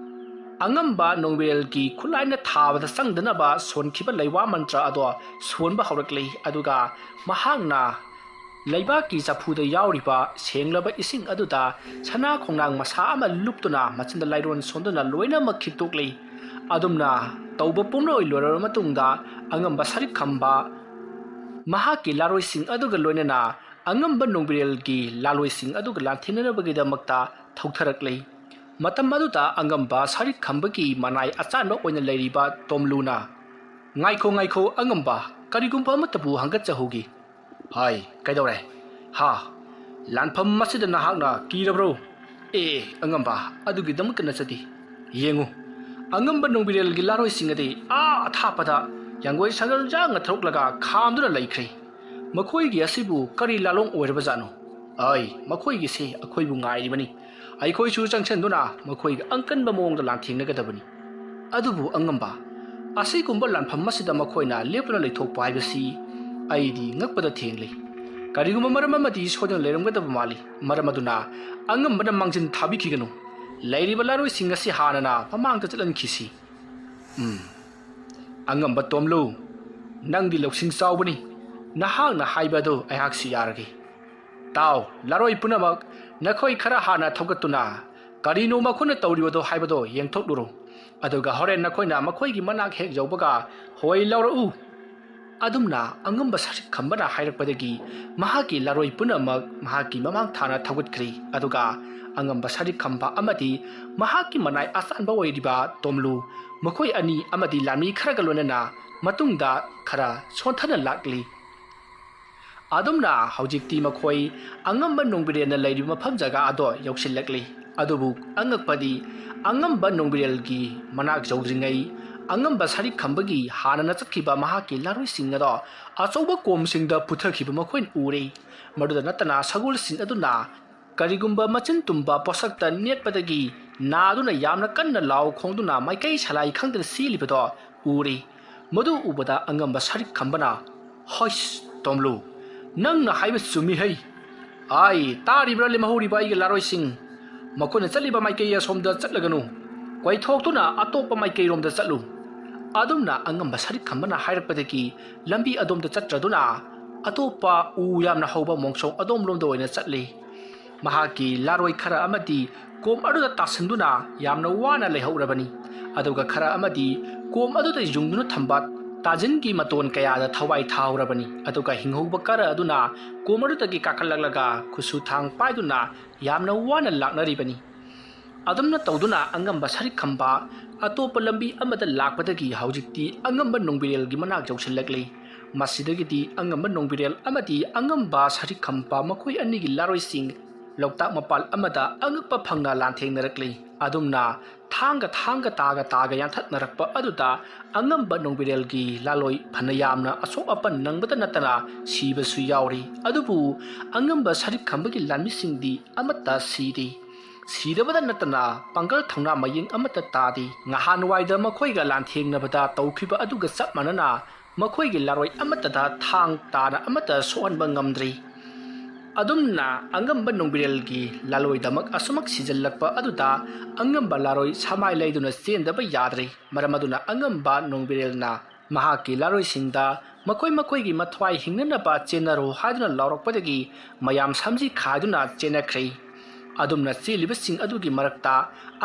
ꯑꯉꯝꯕ ꯅꯣꯡꯕꯤꯔꯦꯜꯒꯤ ꯈꯨꯠꯂꯥꯏꯅ ꯊꯥꯕꯗ ꯆꯪꯗꯅꯕ ꯁꯣꯟꯈꯤꯕ ꯂꯩꯋꯥ ꯃꯟꯇ꯭ꯔ ꯑꯗꯣ ꯁꯣꯟꯕ ꯍꯧꯔꯛꯂꯤ꯫ ꯑꯗꯨꯒ ꯃꯍꯥꯛꯅ ꯂꯩꯕꯥꯛꯀꯤ ꯆꯐꯨꯗ ꯌꯥꯎꯔꯤꯕ ꯁꯦꯡꯂꯕ ꯏꯁꯤꯡ ꯑꯗꯨꯗ ꯁꯅꯥ ꯈꯣꯡꯅꯥꯡ ꯃꯁꯥ ꯑꯃ ꯂꯨꯞꯇꯨꯅ ꯃꯆꯤꯟꯗ ꯂꯥꯏꯔꯣꯟ ꯁꯣꯟꯗꯨꯅ ꯂꯣꯏꯅꯃꯛ ꯈꯤꯛꯇꯣꯛꯂꯤ꯫ ꯑꯗꯨꯝꯅ ꯇꯧꯕ ꯄꯨꯝꯂꯣꯏ ꯂꯣꯏꯔꯕ ꯃꯇꯨꯡꯗ ꯑꯉꯝꯕ ꯁꯔꯤꯛ ꯈꯝꯕ ꯃꯍꯥꯛꯀꯤ ꯂꯥꯔꯣꯏꯁꯤꯡ ꯑꯗꯨꯒ ꯂꯣꯏꯅꯅ ꯑꯉꯝꯕ ꯅꯣꯡꯕꯤꯔꯦꯜꯒꯤ ꯂꯥꯂꯣꯏꯁꯤꯡ ꯑꯗꯨꯒ ꯂꯥꯟꯊꯦꯡꯅꯅꯕꯒꯤꯗꯃꯛꯇ ꯊꯧꯊꯔꯛꯂꯤ꯫ ꯃꯇꯝ ꯑꯗꯨꯗ ꯑꯉꯝꯕ ꯁꯔꯤꯛ ꯈꯝꯕꯒꯤ ꯃꯅꯥꯏ ꯑꯆꯥꯟꯕ ꯑꯣꯏꯅ ꯂꯩꯔꯤꯕ ꯇꯣꯝꯂꯨꯅ, "ꯉꯥꯏꯈꯣ, ꯉꯥꯏꯈꯣ, ꯑꯉꯝꯕ, ꯀꯔꯤꯒꯨꯝꯕ ꯑꯃꯠꯇꯕꯨ ꯍꯪꯒꯠꯆꯍꯧꯒꯦ꯫" "ꯍꯥꯏ, ꯀꯩꯗꯧꯔꯦ?" "ꯍꯥ, ꯂꯥꯟꯐꯝ ꯑꯁꯤꯗ ꯅꯍꯥꯛꯅ ꯀꯤꯔꯕ꯭ꯔꯣ?" "ꯑꯦ, ꯑꯉꯝꯕ, ꯑꯗꯨꯒꯤꯗꯃꯛꯇ ꯅꯠꯆꯗꯦ꯫ ꯌꯦꯡꯉꯨ, ꯑꯉꯝꯕ ꯅꯣꯡꯕꯤꯔꯦꯜꯒꯤ ꯂꯥꯔꯣꯏꯁꯤꯡ ꯑꯗꯤ ꯑꯥ ꯑꯊꯥꯞꯄꯗ ꯌꯥꯡꯒꯣꯏ ꯁꯒꯜ ꯌꯥꯡꯅ ꯊꯧꯔꯛꯂꯒ ꯈꯥꯝꯗꯨꯅ ꯂꯩꯈ꯭ꯔꯦ꯫ ꯃꯈꯣꯏꯒꯤ ꯑꯁꯤꯕꯨ ꯀꯔꯤ ꯂꯥꯂꯣꯡ ꯑꯣꯏꯔꯕꯖꯥꯠꯅꯣ? ꯑꯩ, ꯃꯈꯣꯏꯒꯤꯁꯤ ꯑꯩꯈꯣꯏꯕꯨ ꯉꯥꯏꯔꯤꯕꯅꯤ꯫ ꯑꯩꯈꯣꯏꯁꯨ ꯆꯪꯁꯤꯟꯗꯨꯅ ꯃꯈꯣꯏꯒ ꯑꯀꯟꯕ ꯃꯑꯣꯡꯗ ꯂꯥꯟꯊꯦꯡꯅꯒꯗꯕꯅꯤ꯫ ꯑꯗꯨꯕꯨ ꯑꯉꯝꯕ, ꯑꯁꯤꯒꯨꯝꯕ ꯂꯥꯟꯐꯝ ꯑꯁꯤꯗ ꯃꯈꯣꯏꯅ ꯂꯦꯞꯇꯨꯅ ꯂꯩꯊꯣꯛꯄ ꯍꯥꯏꯕꯁꯤ ꯑꯩꯗꯤ ꯉꯛꯄꯗ ꯊꯦꯡꯂꯤ꯫ ꯀꯔꯤꯒꯨꯝꯕ ꯃꯔꯝ ꯑꯃꯗꯤ ꯁꯣꯏꯗꯅ ꯂꯩꯔꯝꯒꯗꯕ ꯃꯥꯜꯂꯤ꯫ ꯃꯔꯝ ꯑꯗꯨꯅ ꯑꯉꯝꯕꯅ ꯃꯥꯡꯖꯤꯟ ꯊꯥꯕꯤꯈꯤꯒꯅꯨ꯫ ꯂꯩꯔꯤꯕ ꯂꯥꯔꯣꯏꯁꯤꯡ ꯑꯁꯤ ꯍꯥꯟꯅꯅ ꯃꯃꯥꯡꯗ ꯆꯠꯍꯟꯈꯤꯁꯤ꯫" "ꯎꯝ, ꯑꯉꯝꯕ ꯇꯣꯝꯂꯨ, ꯅꯪꯗꯤ ꯂꯧꯁꯤꯡ ꯆꯥꯎꯕꯅꯤ꯫ ꯅꯍꯥꯛꯅ ꯍꯥꯏꯕ ꯑꯗꯨ ꯑꯩꯍꯥꯛꯁꯨ ꯌꯥꯔꯒꯦ꯫ ꯇꯥꯎ, ꯂꯥꯔꯣꯏ ꯄꯨꯝꯅꯃꯛ, ꯅꯈꯣꯏ ꯈꯔ ꯍꯥꯟꯅ ꯊꯧꯒꯠꯇꯨꯅ ꯀꯔꯤꯅꯣ ꯃꯈꯣꯏꯅ ꯇꯧꯔꯤꯕꯗꯣ ꯍꯥꯏꯕꯗꯣ ꯌꯦꯡꯊꯣꯛꯂꯨꯔꯣ꯫ ꯑꯗꯨꯒ ꯍꯣꯔꯦꯟ ꯅꯈꯣꯏꯅ ꯃꯈꯣꯏꯒꯤ ꯃꯅꯥꯛ ꯍꯦꯛ ꯌꯧꯕꯒ ꯍꯣꯏ ꯂꯥꯎꯔꯛꯎ꯫" ꯑꯗꯨꯝꯅ ꯑꯉꯝꯕ ꯁꯔꯤꯛ ꯈꯝꯕꯅ ꯍꯥꯏꯔꯛꯄꯗꯒꯤ ꯃꯍꯥꯛꯀꯤ ꯂꯥꯔꯣꯏ ꯄꯨꯝꯅꯃꯛ ꯃꯍꯥꯛꯀꯤ ꯃꯃꯥꯡ ꯊꯥꯅ ꯊꯧꯒꯠꯈ꯭ꯔꯦ꯫ ꯑꯗꯨꯒ ꯑꯉꯝꯕ ꯁꯔꯤꯛ ꯈꯝꯕ ꯑꯃꯗꯤ ꯃꯍꯥꯛꯀꯤ ꯃꯅꯥꯏ ꯑꯆꯥꯟꯕ ꯑꯣꯏꯔꯤꯕ ꯇꯣꯝꯂꯨ, ꯃꯈꯣꯏ ꯑꯅꯤ ꯑꯃꯗꯤ ꯂꯥꯟꯃꯤ ꯈꯔꯒ ꯂꯣꯏꯅꯅ ꯃꯇꯨꯡꯗ ꯈꯔ ꯁꯣꯟꯊꯅ ꯂꯥꯛꯂꯤ꯫ ꯑꯗꯨꯝꯅ ꯍꯧꯖꯤꯛꯇꯤ ꯃꯈꯣꯏ ꯑꯉꯝꯕ ꯅꯣꯡꯕꯤꯔꯦꯜꯅ ꯂꯩꯔꯤꯕ ꯃꯐꯝ ꯖꯒꯥ ꯑꯗꯣ ꯌꯧꯁꯤꯜꯂꯛꯂꯤ꯫ ꯑꯗꯨꯕꯨ ꯑꯉꯛꯄꯗꯤ, ꯑꯉꯝꯕ ꯅꯣꯡꯕꯤꯔꯦꯜꯒꯤ ꯃꯅꯥꯛ ꯌꯧꯗ꯭ꯔꯤꯉꯩ, ꯑꯉꯝꯕ ꯁꯔꯤꯛ ꯈꯝꯕꯒꯤ ꯍꯥꯟꯅꯅ ꯆꯠꯈꯤꯕ ꯃꯍꯥꯛꯀꯤ ꯂꯥꯔꯣꯏꯁꯤꯡ ꯑꯗꯣ ꯑꯆꯧꯕ ꯀꯣꯝꯁꯤꯡꯗ ꯄꯨꯊꯈꯤꯕ ꯃꯈꯣꯏꯅ ꯎꯔꯦ꯫ ꯃꯗꯨꯗ ꯅꯠꯇꯅ ꯁꯒꯣꯜꯁꯤꯡ ꯑꯗꯨꯅ ꯀꯔꯤꯒꯨꯝꯕ ꯃꯆꯤꯟ ꯇꯨꯝꯕ ꯄꯣꯠꯁꯛꯇ ꯅꯦꯠꯄꯗꯒꯤ ꯅꯥꯗꯨꯅ ꯌꯥꯝꯅ ꯀꯟꯅ ꯂꯥꯎ ꯈꯣꯡꯗꯨꯅ ꯃꯥꯏꯀꯩ ꯁꯂꯥꯏ ꯈꯪꯗꯅ ꯆꯦꯜꯂꯤꯕꯗꯣ ꯎꯔꯦ꯫ ꯃꯗꯨ ꯎꯕꯗ ꯑꯉꯝꯕ ꯁꯔꯤꯛ ꯈꯝꯕꯅ, "ꯍꯩꯁ, ꯇꯣꯝꯂꯨ, ꯅꯪꯅ ꯍꯥꯏꯕ ꯆꯨꯝꯃꯤ ꯍꯩ꯫ ꯑꯥꯏ, ꯇꯥꯔꯤꯕ꯭ꯔꯥ ꯂꯦꯝꯍꯧꯔꯤꯕ ꯑꯩꯒꯤ ꯂꯥꯔꯣꯏꯁꯤꯡ? ꯃꯈꯣꯏꯅ ꯆꯠꯂꯤꯕ ꯃꯥꯏꯀꯩ ꯑꯁꯣꯝꯗ ꯆꯠꯂꯒꯅꯨ꯫ ꯀꯣꯏꯊꯣꯛꯇꯨꯅ ꯑꯇꯣꯞꯄ ꯃꯥꯏꯀꯩꯔꯣꯝꯗ ꯆꯠꯂꯨ꯫" ꯑꯗꯨꯝꯅ ꯑꯉꯝꯕ ꯁꯔꯤꯛ ꯈꯝꯕꯅ ꯍꯥꯏꯔꯛꯄꯗꯒꯤ ꯂꯝꯕꯤ ꯑꯗꯣꯝꯗ ꯆꯠꯇ꯭ꯔꯗꯨꯅ ꯑꯇꯣꯞꯄ ꯎ ꯌꯥꯝꯅ ꯍꯧꯕ ꯃꯣꯡꯁꯣꯡ ꯑꯗꯣꯝꯂꯣꯝꯗ ꯑꯣꯏꯅ ꯆꯠꯂꯤ꯫ ꯃꯍꯥꯛꯀꯤ ꯂꯥꯔꯣꯏ ꯈꯔ ꯑꯃꯗꯤ ꯀꯣꯝ ꯑꯗꯨꯗ ꯇꯥꯁꯤꯟꯗꯨꯅ ꯌꯥꯝꯅ ꯋꯥꯅ ꯂꯩꯍꯧꯔꯕꯅꯤ꯫ ꯑꯗꯨꯒ ꯈꯔ ꯑꯃꯗꯤ ꯀꯣꯝ ꯑꯗꯨꯗ ꯌꯨꯡꯗꯨꯅ ꯊꯝꯕ ꯇꯥꯖꯤꯟꯒꯤ ꯃꯇꯣꯟ ꯀꯌꯥꯗ ꯊꯋꯥꯏ ꯊꯥꯍꯧꯔꯕꯅꯤ꯫ ꯑꯗꯨꯒ ꯍꯤꯡꯍꯧꯕ ꯈꯔ ꯑꯗꯨꯅ ꯀꯣꯝ ꯑꯗꯨꯗꯒꯤ ꯀꯥꯈꯠꯂꯛꯂꯒ ꯈꯨꯠꯁꯨ ꯊꯥꯡ ꯄꯥꯏꯗꯨꯅ ꯌꯥꯝꯅ ꯋꯥꯅ ꯂꯥꯛꯅꯔꯤꯕꯅꯤ꯫ ꯑꯗꯨꯝꯅ ꯇꯧꯗꯨꯅ ꯑꯉꯝꯕ ꯁꯔꯤꯛ ꯈꯝꯕ ꯑꯇꯣꯞꯄ ꯂꯝꯕꯤ ꯑꯃꯗ ꯂꯥꯛꯄꯗꯒꯤ ꯍꯧꯖꯤꯛꯇꯤ ꯑꯉꯝꯕ ꯅꯣꯡꯕꯤꯔꯦꯜꯒꯤ ꯃꯅꯥꯛ ꯌꯧꯁꯤꯜꯂꯛꯂꯤ꯫ ꯃꯁꯤꯗꯒꯤꯗꯤ ꯑꯉꯝꯕ ꯅꯣꯡꯕꯤꯔꯦꯜ ꯑꯃꯗꯤ ꯑꯉꯝꯕ ꯁꯔꯤꯛ ꯈꯝꯕ ꯃꯈꯣꯏ ꯑꯅꯤꯒꯤ ꯂꯥꯔꯣꯏꯁꯤꯡ ꯂꯣꯛꯇꯥꯛ ꯃꯄꯥꯜ ꯑꯃꯗ ꯑꯉꯛꯄ ꯐꯪꯅ ꯂꯥꯟꯊꯦꯡꯅꯔꯛꯂꯤ꯫ ꯑꯗꯨꯝꯅ ꯊꯥꯡꯒ ꯊꯥꯡꯒ ꯇꯥꯒ ꯇꯥꯒ ꯌꯥꯟꯊꯠꯅꯔꯛꯄ ꯑꯗꯨꯗ ꯑꯉꯝꯕ ꯅꯣꯡꯕꯤꯔꯦꯜꯒꯤ ꯂꯥꯂꯣꯏ ꯐꯅ ꯌꯥꯝꯅ ꯑꯁꯣꯛ ꯑꯄꯟ ꯅꯪꯕꯗ ꯅꯠꯇꯅ ꯁꯤꯕꯁꯨ ꯌꯥꯎꯔꯤ꯫ ꯑꯗꯨꯕꯨ ꯑꯉꯝꯕ ꯁꯔꯤꯛ ꯈꯝꯕꯒꯤ ꯂꯥꯟꯃꯤꯁꯤꯡꯗꯤ ꯑꯃꯠꯇ ꯁꯤꯗꯦ꯫ ꯁꯤꯗꯕꯗ ꯅꯠꯇꯅ ꯄꯥꯡꯒꯜ ꯊꯧꯅꯥ ꯃꯌꯦꯡ ꯑꯃꯠꯇ ꯇꯥꯗꯦ꯫ ꯉꯍꯥꯟꯋꯥꯏꯗ ꯃꯈꯣꯏꯒ ꯂꯥꯟꯊꯦꯡꯅꯕꯗ ꯇꯧꯈꯤꯕ ꯑꯗꯨꯒ ꯆꯞ ꯃꯥꯟꯅꯅ ꯃꯈꯣꯏꯒꯤ ꯂꯥꯔꯣꯏ ꯑꯃꯠꯇꯗ ꯊꯥꯡ ꯇꯥꯅ ꯑꯃꯠꯇ ꯁꯣꯛꯍꯟꯕ ꯉꯝꯗ꯭ꯔꯤ꯫ ꯑꯗꯨꯝꯅ ꯑꯉꯝꯕ ꯅꯣꯡꯕꯤꯔꯦꯜꯒꯤ ꯂꯥꯂꯣꯏꯗꯃꯛ ꯑꯁꯨꯃꯛ ꯁꯤꯖꯤꯜꯂꯛꯄ ꯑꯗꯨꯗ ꯑꯉꯝꯕ ꯂꯥꯔꯣꯏ ꯁꯃꯥꯏ ꯂꯩꯗꯨꯅ ꯆꯦꯟꯗꯕ ꯌꯥꯗ꯭ꯔꯤ꯫ ꯃꯔꯝ ꯑꯗꯨꯅ ꯑꯉꯝꯕ ꯅꯣꯡꯕꯤꯔꯦꯜꯅ ꯃꯍꯥꯛꯀꯤ ꯂꯥꯔꯣꯏꯁꯤꯡꯗ ꯃꯈꯣꯏ ꯃꯈꯣꯏꯒꯤ ꯃꯊ꯭ꯋꯥꯏ ꯍꯤꯡꯅꯅꯕ ꯆꯦꯟꯅꯔꯣ ꯍꯥꯏꯗꯨꯅ ꯂꯥꯎꯔꯛꯄꯗꯒꯤ ꯃꯌꯥꯝ ꯁꯝꯖꯤ ꯈꯥꯏꯗꯨꯅ ꯆꯦꯟꯅꯈ꯭ꯔꯦ꯫ ꯑꯗꯨꯝꯅ ꯆꯦꯜꯂꯤꯕꯁꯤꯡ ꯑꯗꯨꯒꯤ ꯃꯔꯛꯇ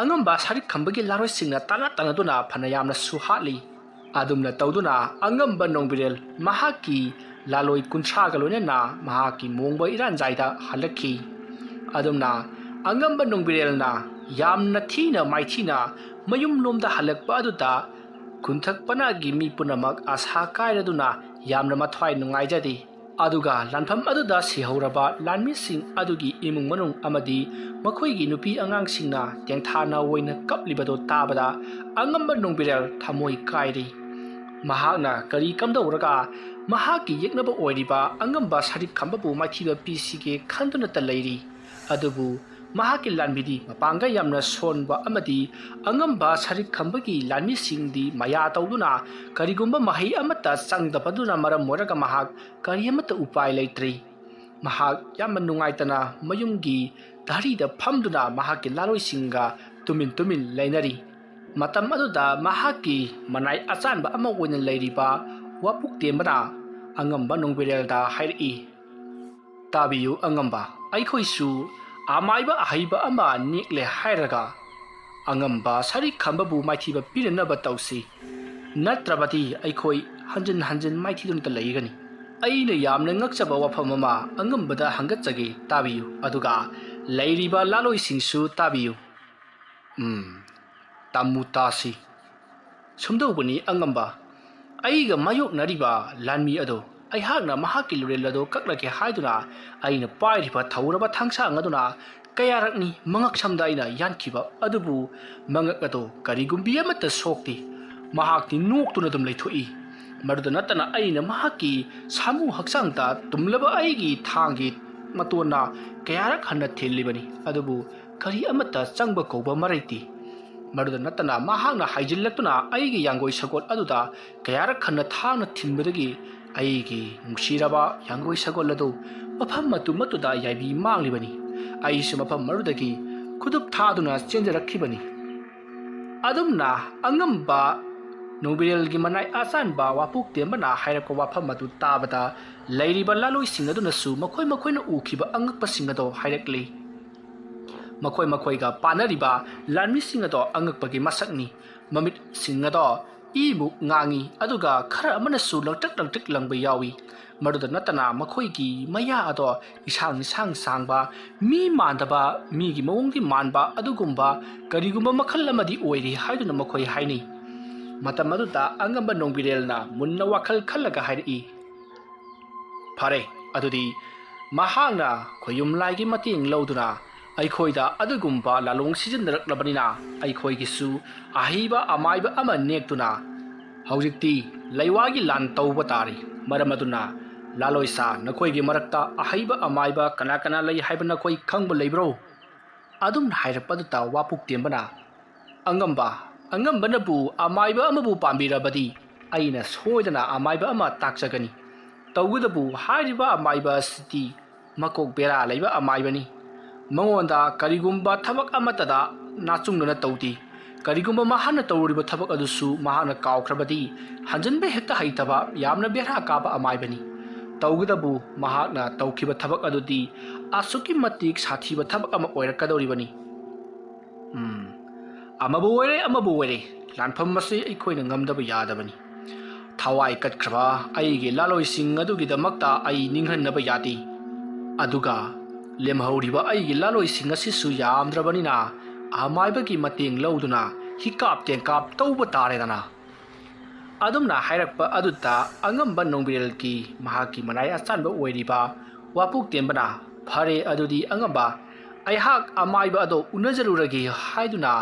ꯑꯉꯝꯕ ꯁꯔꯤꯛ ꯈꯝꯕꯒꯤ ꯂꯥꯔꯣꯏꯁꯤꯡꯅ ꯇꯥꯟꯅ ꯇꯥꯟꯅꯗꯨꯅ ꯐꯅ ꯌꯥꯝꯅꯁꯨ ꯍꯥꯠꯂꯤ꯫ ꯑꯗꯨꯝꯅ ꯇꯧꯗꯨꯅ ꯑꯉꯝꯕ ꯅꯣꯡꯕꯤꯔꯦꯜ ꯃꯍꯥꯛꯀꯤ ꯂꯥꯂꯣꯏ ꯀꯨꯟꯊ꯭ꯔꯥꯒ ꯂꯣꯏꯅꯅ ꯃꯍꯥꯛꯀꯤ ꯃꯣꯡꯕ ꯏꯔꯥꯟꯖꯥꯏꯗ ꯍꯜꯂꯛꯈꯤ꯫ ꯑꯗꯨꯝꯅ ꯑꯉꯝꯕ ꯅꯣꯡꯕꯤꯔꯦꯜꯅ ꯌꯥꯝꯅ ꯊꯤꯅ ꯃꯥꯏꯊꯤꯅ ꯃꯌꯨꯝꯂꯣꯝꯗ ꯍꯜꯂꯛꯄ ꯑꯗꯨꯗ ꯈꯨꯟꯊꯛ ꯄꯅꯥꯒꯤ ꯃꯤ ꯄꯨꯝꯅꯃꯛ ꯑꯁꯥ ꯀꯥꯏꯔꯗꯨꯅ ꯌꯥꯝꯅ ꯃꯊ꯭ꯋꯥꯏ ꯅꯨꯡꯉꯥꯏꯖꯗꯦ꯫ ꯑꯗꯨꯒ ꯂꯥꯟꯐꯝ ꯑꯗꯨꯗ ꯁꯤꯍꯧꯔꯕ ꯂꯥꯟꯃꯤꯁꯤꯡ ꯑꯗꯨꯒꯤ ꯏꯃꯨꯡ ꯃꯅꯨꯡ ꯑꯃꯗꯤ ꯃꯈꯣꯏꯒꯤ ꯅꯨꯄꯤ ꯑꯉꯥꯡꯁꯤꯡꯅ ꯇꯦꯡꯊꯥꯅ ꯑꯣꯏꯅ ꯀꯞꯂꯤꯕꯗꯨ ꯇꯥꯕꯗ ꯑꯉꯝꯕ ꯅꯣꯡꯕꯤꯔꯦꯜ ꯊꯃꯣꯏ ꯀꯥꯏꯔꯤ꯫ ꯃꯍꯥꯛꯅ ꯀꯔꯤ ꯀꯝꯗꯧꯔꯒ ꯃꯍꯥꯛꯀꯤ ꯌꯦꯛꯅꯕ ꯑꯣꯏꯔꯤꯕ ꯑꯉꯝꯕ ꯁꯔꯤꯛ ꯈꯝꯕꯕꯨ ꯃꯥꯏꯊꯤꯕ ꯄꯤꯁꯤꯒꯦ ꯈꯟꯗꯨꯅꯇ ꯂꯩꯔꯤ꯫ ꯑꯗꯨꯕꯨ ꯃꯍꯥꯛꯀꯤ ꯂꯥꯟꯃꯤꯗꯤ ꯃꯄꯥꯡꯒꯜ ꯌꯥꯝꯅ ꯁꯣꯟꯕ ꯑꯃꯗꯤ ꯑꯉꯝꯕ ꯁꯔꯤꯛ ꯈꯝꯕꯒꯤ ꯂꯥꯟꯃꯤꯁꯤꯡꯗꯤ ꯃꯌꯥ ꯇꯧꯗꯨꯅ ꯀꯔꯤꯒꯨꯝꯕ ꯃꯍꯩ ꯑꯃꯠꯇ ꯆꯪꯗꯕꯗꯨꯅ ꯃꯔꯝ ꯑꯣꯏꯔꯒ ꯃꯍꯥꯛ ꯀꯔꯤ ꯑꯃꯠꯇ ꯎꯄꯥꯏ ꯂꯩꯇ꯭ꯔꯤ꯫ ꯃꯍꯥꯛ ꯌꯥꯝꯅ ꯅꯨꯡꯉꯥꯏꯇꯅ ꯃꯌꯨꯝꯒꯤ ꯙꯔꯤꯗ ꯐꯝꯗꯨꯅ ꯃꯍꯥꯛꯀꯤ ꯂꯥꯂꯣꯏꯁꯤꯡꯒ ꯇꯨꯃꯤꯟ ꯇꯨꯃꯤꯟ ꯂꯩꯅꯔꯤ꯫ ꯃꯇꯝ ꯑꯗꯨꯗ ꯃꯍꯥꯛꯀꯤ ꯃꯅꯥꯏ ꯑꯆꯥꯟꯕ ꯑꯃ ꯑꯣꯏꯅ ꯂꯩꯔꯤꯕ ꯋꯥꯄꯨꯛꯇꯦꯝꯕꯅ ꯑꯉꯝꯕ ꯅꯣꯡꯕꯤꯔꯦꯜꯗ ꯍꯥꯏꯔꯛꯏ, "ꯇꯥꯕꯤꯌꯨ ꯑꯉꯝꯕ, ꯑꯩꯈꯣꯏꯁꯨ ꯑꯃꯥꯏꯕ ꯑꯍꯩꯕ ꯑꯃ ꯅꯦꯛꯂꯦ ꯍꯥꯏꯔꯒ ꯑꯉꯝꯕ ꯁꯔꯤꯛ ꯈꯝꯕꯕꯨ ꯃꯥꯏꯊꯤꯕ ꯄꯤꯅꯅꯕ ꯇꯧꯁꯤ, ꯅꯠꯇ꯭ꯔꯕꯗꯤ ꯑꯩꯈꯣꯏ ꯍꯟꯖꯤꯟ ꯍꯟꯖꯤꯟ ꯃꯥꯏꯊꯤꯗꯨꯅꯇ ꯂꯩꯒꯅꯤ꯫ ꯑꯩꯅ ꯌꯥꯝꯅ ꯉꯛꯆꯕ ꯋꯥꯐꯝ ꯑꯃ ꯑꯉꯝꯕꯗ ꯍꯪꯒꯠꯆꯒꯦ, ꯇꯥꯕꯤꯌꯨ, ꯑꯗꯨꯒ ꯂꯩꯔꯤꯕ ꯂꯥꯂꯣꯏꯁꯤꯡꯁꯨ ꯇꯥꯕꯤꯌꯨ꯫ ꯎꯝ, ꯇꯥꯃꯨ ꯇꯥꯁꯤ꯫ ꯁꯨꯝꯗꯧꯕꯅꯤ ꯑꯉꯝꯕ, ꯑꯩꯒ ꯃꯥꯌꯣꯛꯅꯔꯤꯕ ꯂꯥꯟꯃꯤ ꯑꯗꯣ ꯑꯩꯍꯥꯛꯅ ꯃꯍꯥꯛꯀꯤ ꯂꯨꯔꯦꯜ ꯑꯗꯨ ꯀꯛꯂꯒꯦ ꯍꯥꯏꯗꯨꯅ ꯑꯩꯅ ꯄꯥꯏꯔꯤꯕ ꯊꯧꯔꯕ ꯊꯥꯡꯁꯥꯡ ꯑꯗꯨꯅ ꯀꯌꯥꯔꯛꯅꯤ ꯃꯉꯛ ꯁꯝꯗ ꯑꯩꯅ ꯌꯥꯟꯈꯤꯕ, ꯑꯗꯨꯕꯨ ꯃꯉꯛ ꯑꯗꯨ ꯀꯔꯤꯒꯨꯝꯕꯤ ꯑꯃꯠꯇ ꯁꯣꯛꯇꯦ꯫ ꯃꯍꯥꯛꯇꯤ ꯅꯣꯛꯇꯨꯅ ꯑꯗꯨꯝ ꯂꯩꯊꯣꯛꯏ꯫ ꯃꯗꯨꯗ ꯅꯠꯇꯅ ꯑꯩꯅ ꯃꯍꯥꯛꯀꯤ ꯁꯥꯃꯨ ꯍꯛꯆꯥꯡꯗ ꯇꯨꯝꯂꯕ ꯑꯩꯒꯤ ꯊꯥꯡꯒꯤ ꯃꯇꯣꯟꯅ ꯀꯌꯥꯔꯛ ꯍꯟꯅ ꯊꯤꯜꯂꯤꯕꯅꯤ, ꯑꯗꯨꯕꯨ ꯀꯔꯤ ꯑꯃꯠꯇ ꯆꯪꯕ ꯀꯧꯕ ꯃꯔꯩꯇꯦ꯫ ꯃꯗꯨꯗ ꯅꯠꯇꯅ ꯃꯍꯥꯛꯅ ꯍꯥꯏꯖꯤꯜꯂꯛꯇꯨꯅ ꯑꯩꯒꯤ ꯌꯥꯡꯒꯣꯏ ꯁꯒꯣꯜ ꯑꯗꯨꯗ ꯀꯌꯥꯔꯛ ꯍꯟꯅ ꯊꯥꯡꯅ ꯊꯤꯟꯕꯗꯒꯤ ꯑꯩꯒꯤ ꯅꯨꯡꯁꯤꯔꯕ ꯌꯥꯡꯒꯣꯏ ꯁꯒꯣꯜ ꯑꯗꯨ ꯃꯐꯝ ꯃꯇꯨ ꯃꯇꯨꯗ ꯌꯥꯏꯕꯤ ꯃꯥꯡꯂꯤꯕꯅꯤ꯫ ꯑꯩꯁꯨ ꯃꯐꯝ ꯑꯗꯨꯗꯒꯤ ꯈꯨꯗꯨꯞ ꯊꯥꯗꯨꯅ ꯆꯦꯟꯖꯔꯛꯈꯤꯕꯅꯤ꯫ ꯑꯗꯨꯝꯅ ꯑꯉꯝꯕ ꯅꯣꯡꯕꯤꯔꯦꯜꯒꯤ ꯃꯅꯥꯏ ꯑꯆꯥꯟꯕ ꯋꯥꯄꯨꯛꯇꯦꯝꯕꯅ ꯍꯥꯏꯔꯛꯄ ꯋꯥꯐꯝ ꯑꯗꯨ ꯇꯥꯕꯗ ꯂꯩꯔꯤꯕ ꯂꯥꯂꯣꯏꯁꯤꯡ ꯑꯗꯨꯅꯁꯨ ꯃꯈꯣꯏ ꯃꯈꯣꯏꯅ ꯎꯈꯤꯕ ꯑꯉꯛꯄꯁꯤꯡ ꯑꯗꯣ ꯍꯥꯏꯔꯛꯂꯤ꯫ ꯃꯈꯣꯏ ꯃꯈꯣꯏꯒ ꯄꯥꯟꯅꯔꯤꯕ ꯂꯥꯟꯃꯤꯁꯤꯡ ꯑꯗꯣ ꯑꯉꯛꯄꯒꯤ ꯃꯁꯛꯅꯤ꯫ ꯃꯃꯤꯠꯁꯤꯡ ꯑꯗꯣ ꯏꯃꯨꯛ ꯉꯥꯡꯉꯤ, ꯑꯗꯨꯒ ꯈꯔ ꯑꯃꯅꯁꯨ ꯂꯪꯇ꯭ꯔꯤꯛ ꯂꯪꯇ꯭ꯔꯤꯛ ꯂꯪꯕ ꯌꯥꯎꯏ꯫ ꯃꯗꯨꯗ ꯅꯠꯇꯅ ꯃꯈꯣꯏꯒꯤ ꯃꯌꯥ ꯑꯗꯣ ꯏꯁꯥꯡ ꯏꯁꯥꯡ ꯁꯥꯡꯕ, ꯃꯤ ꯃꯥꯟꯗꯕ, ꯃꯤꯒꯤ ꯃꯑꯣꯡꯗꯤ ꯃꯥꯟꯕ ꯑꯗꯨꯒꯨꯝꯕ ꯀꯔꯤꯒꯨꯝꯕ ꯃꯈꯜ ꯑꯃꯗꯤ ꯑꯣꯏꯔꯤ ꯍꯥꯏꯗꯨꯅ ꯃꯈꯣꯏ ꯍꯥꯏꯅꯩ꯫ ꯃꯇꯝ ꯑꯗꯨꯗ ꯑꯉꯝꯕ ꯅꯣꯡꯕꯤꯔꯦꯜꯅ ꯃꯨꯟꯅ ꯋꯥꯈꯜ ꯈꯜꯂꯒ ꯍꯥꯏꯔꯛꯏ, "ꯐꯔꯦ, ꯑꯗꯨꯗꯤ ꯃꯍꯥꯛꯅ ꯈꯣꯌꯨꯝ ꯂꯥꯏꯒꯤ ꯃꯇꯦꯡ ꯂꯧꯗꯨꯅ ꯑꯩꯈꯣꯏꯗ ꯑꯗꯨꯒꯨꯝꯕ ꯂꯥꯂꯣꯡ ꯁꯤꯖꯤꯟꯅꯔꯛꯂꯕꯅꯤꯅ ꯑꯩꯈꯣꯏꯒꯤꯁꯨ ꯑꯍꯩꯕ ꯑꯃꯥꯏꯕ ꯑꯃ ꯅꯦꯛꯇꯨꯅ ꯍꯧꯖꯤꯛꯇꯤ ꯂꯩꯋꯥꯒꯤ ꯂꯥꯟ ꯇꯧꯕ ꯇꯥꯔꯤ꯫ ꯃꯔꯝ ꯑꯗꯨꯅ ꯂꯥꯂꯣꯏꯁꯥ, ꯅꯈꯣꯏꯒꯤ ꯃꯔꯛꯇ ꯑꯍꯩꯕ ꯑꯃꯥꯏꯕ ꯀꯅꯥ ꯀꯅꯥ ꯂꯩ ꯍꯥꯏꯕ ꯅꯈꯣꯏ ꯈꯪꯕ ꯂꯩꯕ꯭ꯔꯣ?" ꯑꯗꯨꯝꯅ ꯍꯥꯏꯔꯛꯄꯗꯨꯗ ꯋꯥꯄꯨꯛꯇꯦꯝꯕꯅ, "ꯑꯉꯝꯕ, ꯑꯉꯝꯕꯅꯕꯨ ꯑꯃꯥꯏꯕ ꯑꯃꯕꯨ ꯄꯥꯝꯕꯤꯔꯕꯗꯤ ꯑꯩꯅ ꯁꯣꯏꯗꯅ ꯑꯃꯥꯏꯕ ꯑꯃ ꯇꯥꯛꯆꯒꯅꯤ꯫ ꯇꯧꯕꯇꯕꯨ ꯍꯥꯏꯔꯤꯕ ꯑꯃꯥꯏꯕ ꯑꯁꯤꯗꯤ ꯃꯀꯣꯛ ꯕꯦꯔꯥ ꯂꯩꯕ ꯑꯃꯥꯏꯕꯅꯤ꯫ ꯃꯉꯣꯟꯗ ꯀꯔꯤꯒꯨꯝꯕ ꯊꯕꯛ ꯑꯃꯠꯇꯗ ꯅꯥꯆꯨꯡꯗꯅ ꯇꯧꯗꯦ꯫ ꯀꯔꯤꯒꯨꯝꯕ ꯃꯍꯥꯛꯅ ꯇꯧꯔꯨꯔꯤꯕ ꯊꯕꯛ ꯑꯗꯨꯁꯨ ꯃꯍꯥꯛꯅ ꯀꯥꯎꯈ꯭ꯔꯕꯗꯤ ꯍꯟꯖꯤꯟꯕ ꯍꯦꯛꯇ ꯍꯩꯇꯕ ꯌꯥꯝꯅ ꯕꯦꯔꯥ ꯀꯥꯕ ꯑꯃꯥꯏꯕꯅꯤ꯫ ꯇꯧꯕꯇꯕꯨ ꯃꯍꯥꯛꯅ ꯇꯧꯈꯤꯕ ꯊꯕꯛ ꯑꯗꯨꯗꯤ ꯑꯁꯨꯛꯀꯤ ꯃꯇꯤꯛ ꯁꯥꯊꯤꯕ ꯊꯕꯛ ꯑꯃ ꯑꯣꯏꯔꯛꯀꯗꯧꯔꯤꯕꯅꯤ꯫ ꯎꯝ, ꯑꯃꯕꯨ ꯑꯣꯏꯔꯦ, ꯑꯃꯕꯨ ꯑꯣꯏꯔꯦ, ꯂꯥꯟꯐꯝ ꯑꯁꯤ ꯑꯩꯈꯣꯏꯅ ꯉꯝꯗꯕ ꯌꯥꯗꯕꯅꯤ꯫ ꯊꯋꯥꯏ ꯀꯠꯈ꯭ꯔꯕ ꯑꯩꯒꯤ ꯂꯥꯂꯣꯏꯁꯤꯡ ꯑꯗꯨꯒꯤꯗꯃꯛꯇ ꯑꯩ ꯅꯤꯡꯍꯟꯅꯕ ꯌꯥꯗꯦ꯫ ꯑꯗꯨꯒ ꯂꯦꯝꯍꯧꯔꯤꯕ ꯑꯩꯒꯤ ꯂꯥꯂꯣꯏꯁꯤꯡ ꯑꯁꯤꯁꯨ ꯌꯥꯝꯗ꯭ꯔꯕꯅꯤꯅ ꯑꯃꯥꯏꯕꯒꯤ ꯃꯇꯦꯡ ꯂꯧꯗꯨꯅ ꯍꯤꯀꯥꯞ ꯇꯦꯡꯀꯥꯞ ꯇꯧꯕ ꯇꯥꯔꯦꯗꯅ꯫" ꯑꯗꯨꯝꯅ ꯍꯥꯏꯔꯛꯄ ꯑꯗꯨꯗ ꯑꯉꯝꯕ ꯅꯣꯡꯕꯤꯔꯦꯜꯒꯤ ꯃꯍꯥꯛꯀꯤ ꯃꯅꯥꯏ ꯑꯆꯥꯟꯕ ꯑꯣꯏꯔꯤꯕ ꯋꯥꯄꯨꯛꯇꯦꯝꯕꯅ, "ꯐꯔꯦ, ꯑꯗꯨꯗꯤ ꯑꯉꯝꯕ, ꯑꯩꯍꯥꯛ ꯑꯃꯥꯏꯕ ꯑꯗꯣ ꯎꯅꯖꯔꯨꯔꯒꯦ" ꯍꯥꯏꯗꯨꯅ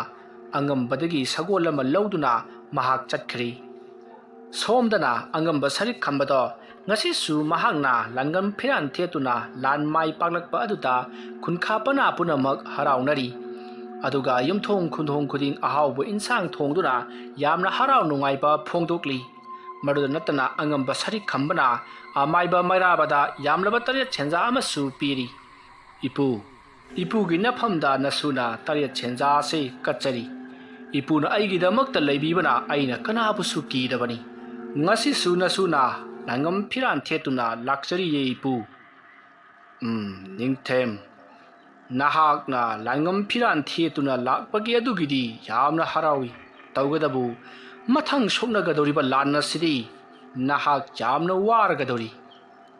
ꯑꯉꯝꯕꯗꯒꯤ ꯁꯒꯣꯜ ꯑꯃ ꯂꯧꯗꯨꯅ ꯃꯍꯥꯛ ꯆꯠꯈ꯭ꯔꯤ꯫ ꯁꯣꯝꯗꯅ ꯑꯉꯝꯕ ꯁꯔꯤꯛ ꯈꯝꯕꯗꯣ ꯉꯁꯤꯁꯨ ꯃꯍꯥꯛꯅ ꯂꯥꯟꯉꯝ ꯐꯤꯔꯥꯟ ꯊꯦꯠꯇꯨꯅ ꯂꯥꯟ ꯃꯥꯏ ꯄꯥꯛꯂꯛꯄ ꯑꯗꯨꯗ ꯈꯨꯟꯈꯥ ꯄꯅꯥ ꯄꯨꯝꯅꯃꯛ ꯍꯔꯥꯎꯅꯔꯤ꯫ ꯑꯗꯨꯒ ꯌꯨꯝꯊꯣꯡ ꯈꯨꯟꯊꯣꯡ ꯈꯨꯗꯤꯡ ꯑꯍꯥꯎꯕ ꯏꯟꯁꯥꯡ ꯊꯣꯡꯗꯨꯅ ꯌꯥꯝꯅ ꯍꯔꯥꯎ ꯅꯨꯡꯉꯥꯏꯕ ꯐꯣꯡꯗꯣꯛꯂꯤ꯫ ꯃꯗꯨꯗ ꯅꯠꯇꯅ ꯑꯉꯝꯕ ꯁꯔꯤꯛ ꯈꯝꯕꯅ ꯑꯃꯥꯏꯕ ꯃꯩꯔꯥꯕꯗ ꯌꯥꯝꯂꯕ ꯇꯔꯦꯠ ꯁꯦꯟꯖꯥ ꯑꯃꯁꯨ ꯄꯤꯔꯤ꯫ "ꯏꯄꯨ, ꯏꯄꯨꯒꯤ ꯅꯐꯝꯗ ꯅꯁꯨꯅ ꯇꯔꯦꯠ ꯁꯦꯟꯖꯥ ꯑꯁꯤ ꯀꯠꯆꯔꯤ꯫ ꯏꯄꯨꯅ ꯑꯩꯒꯤꯗꯃꯛꯇ ꯂꯩꯕꯤꯕꯅ ꯑꯩꯅ ꯀꯅꯥꯕꯨꯁꯨ ꯀꯤꯗꯕꯅꯤ꯫ ꯉꯁꯤꯁꯨ ꯅꯁꯨꯅ ꯂꯥꯟꯉꯝ ꯐꯤꯔꯥꯟ ꯊꯦꯠꯇꯨꯅ ꯂꯥꯛꯆꯔꯤꯌꯦ ꯏꯄꯨ꯫" "ꯎꯝ, ꯅꯤꯡꯊꯦꯝ, ꯅꯍꯥꯛꯅ ꯂꯥꯟꯉꯝ ꯐꯤꯔꯥꯟ ꯊꯦꯠꯇꯨꯅ ꯂꯥꯛꯄꯒꯤ ꯑꯗꯨꯒꯤꯗꯤ ꯌꯥꯝꯅ ꯍꯔꯥꯎꯏ꯫ ꯇꯧꯕꯇꯕꯨ ꯃꯊꯪ ꯁꯣꯛꯅꯒꯗꯧꯔꯤꯕ ꯂꯥꯟ ꯑꯁꯤꯗꯤ ꯅꯍꯥꯛ ꯌꯥꯝꯅ ꯋꯥꯔꯒꯗꯧꯔꯤ꯫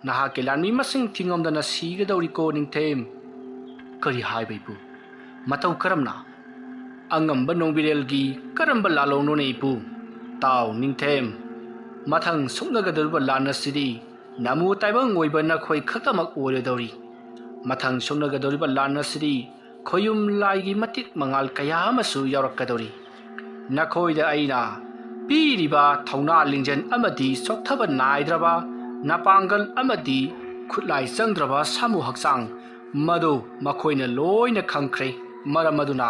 ꯅꯍꯥꯛꯀꯤ ꯂꯥꯟꯃꯤ ꯃꯁꯤꯡ ꯊꯤꯉꯝꯗꯅ ꯁꯤꯒꯗꯧꯔꯤꯀꯣ, ꯅꯤꯡꯊꯦꯝ꯫ ꯀꯔꯤ ꯍꯥꯏꯕ, ꯏꯄꯨ? ꯃꯇꯧ ꯀꯔꯝꯅ? ꯑꯉꯝꯕ ꯅꯣꯡꯕꯤꯔꯦꯜꯒꯤ ꯀꯔꯝꯕ ꯂꯥꯂꯣꯡꯅꯣꯅꯦ, ꯏꯄꯨ? ꯇꯥꯎ, ꯅꯤꯡꯊꯦꯝ, ꯃꯊꯪ ꯁꯣꯛꯅꯒꯗꯧꯔꯤꯕ ꯂꯥꯟ ꯑꯁꯤꯗꯤ ꯅꯃꯨ ꯇꯥꯏꯕꯪ ꯑꯣꯏꯕ ꯅꯈꯣꯏ ꯈꯛꯇꯃꯛ ꯑꯣꯏꯔꯣꯏꯗꯧꯔꯤ꯫ ꯃꯊꯪ ꯁꯣꯛꯅꯒꯗꯧꯔꯤꯕ ꯂꯥꯟ ꯑꯁꯤꯗꯤ ꯈꯣꯌꯨꯝ ꯂꯥꯏꯒꯤ ꯃꯇꯤꯛ ꯃꯉꯥꯜ ꯀꯌꯥ ꯑꯃꯁꯨ ꯌꯥꯎꯔꯛꯀꯗꯧꯔꯤ꯫ ꯅꯈꯣꯏꯗ ꯑꯩꯅ ꯄꯤꯔꯤꯕ ꯊꯧꯅꯥ ꯂꯤꯡꯖꯦꯜ ꯑꯃꯗꯤ ꯆꯣꯛꯊꯕ ꯅꯥꯏꯗ꯭ꯔꯕ ꯅꯄꯥꯡꯒꯜ ꯑꯃꯗꯤ ꯈꯨꯠꯂꯥꯏ ꯆꯪꯗ꯭ꯔꯕ ꯁꯥꯃꯨ ꯍꯛꯆꯥꯡ, ꯃꯗꯨ ꯃꯈꯣꯏꯅ ꯂꯣꯏꯅ ꯈꯪꯈ꯭ꯔꯦ꯫ ꯃꯔꯝ ꯑꯗꯨꯅ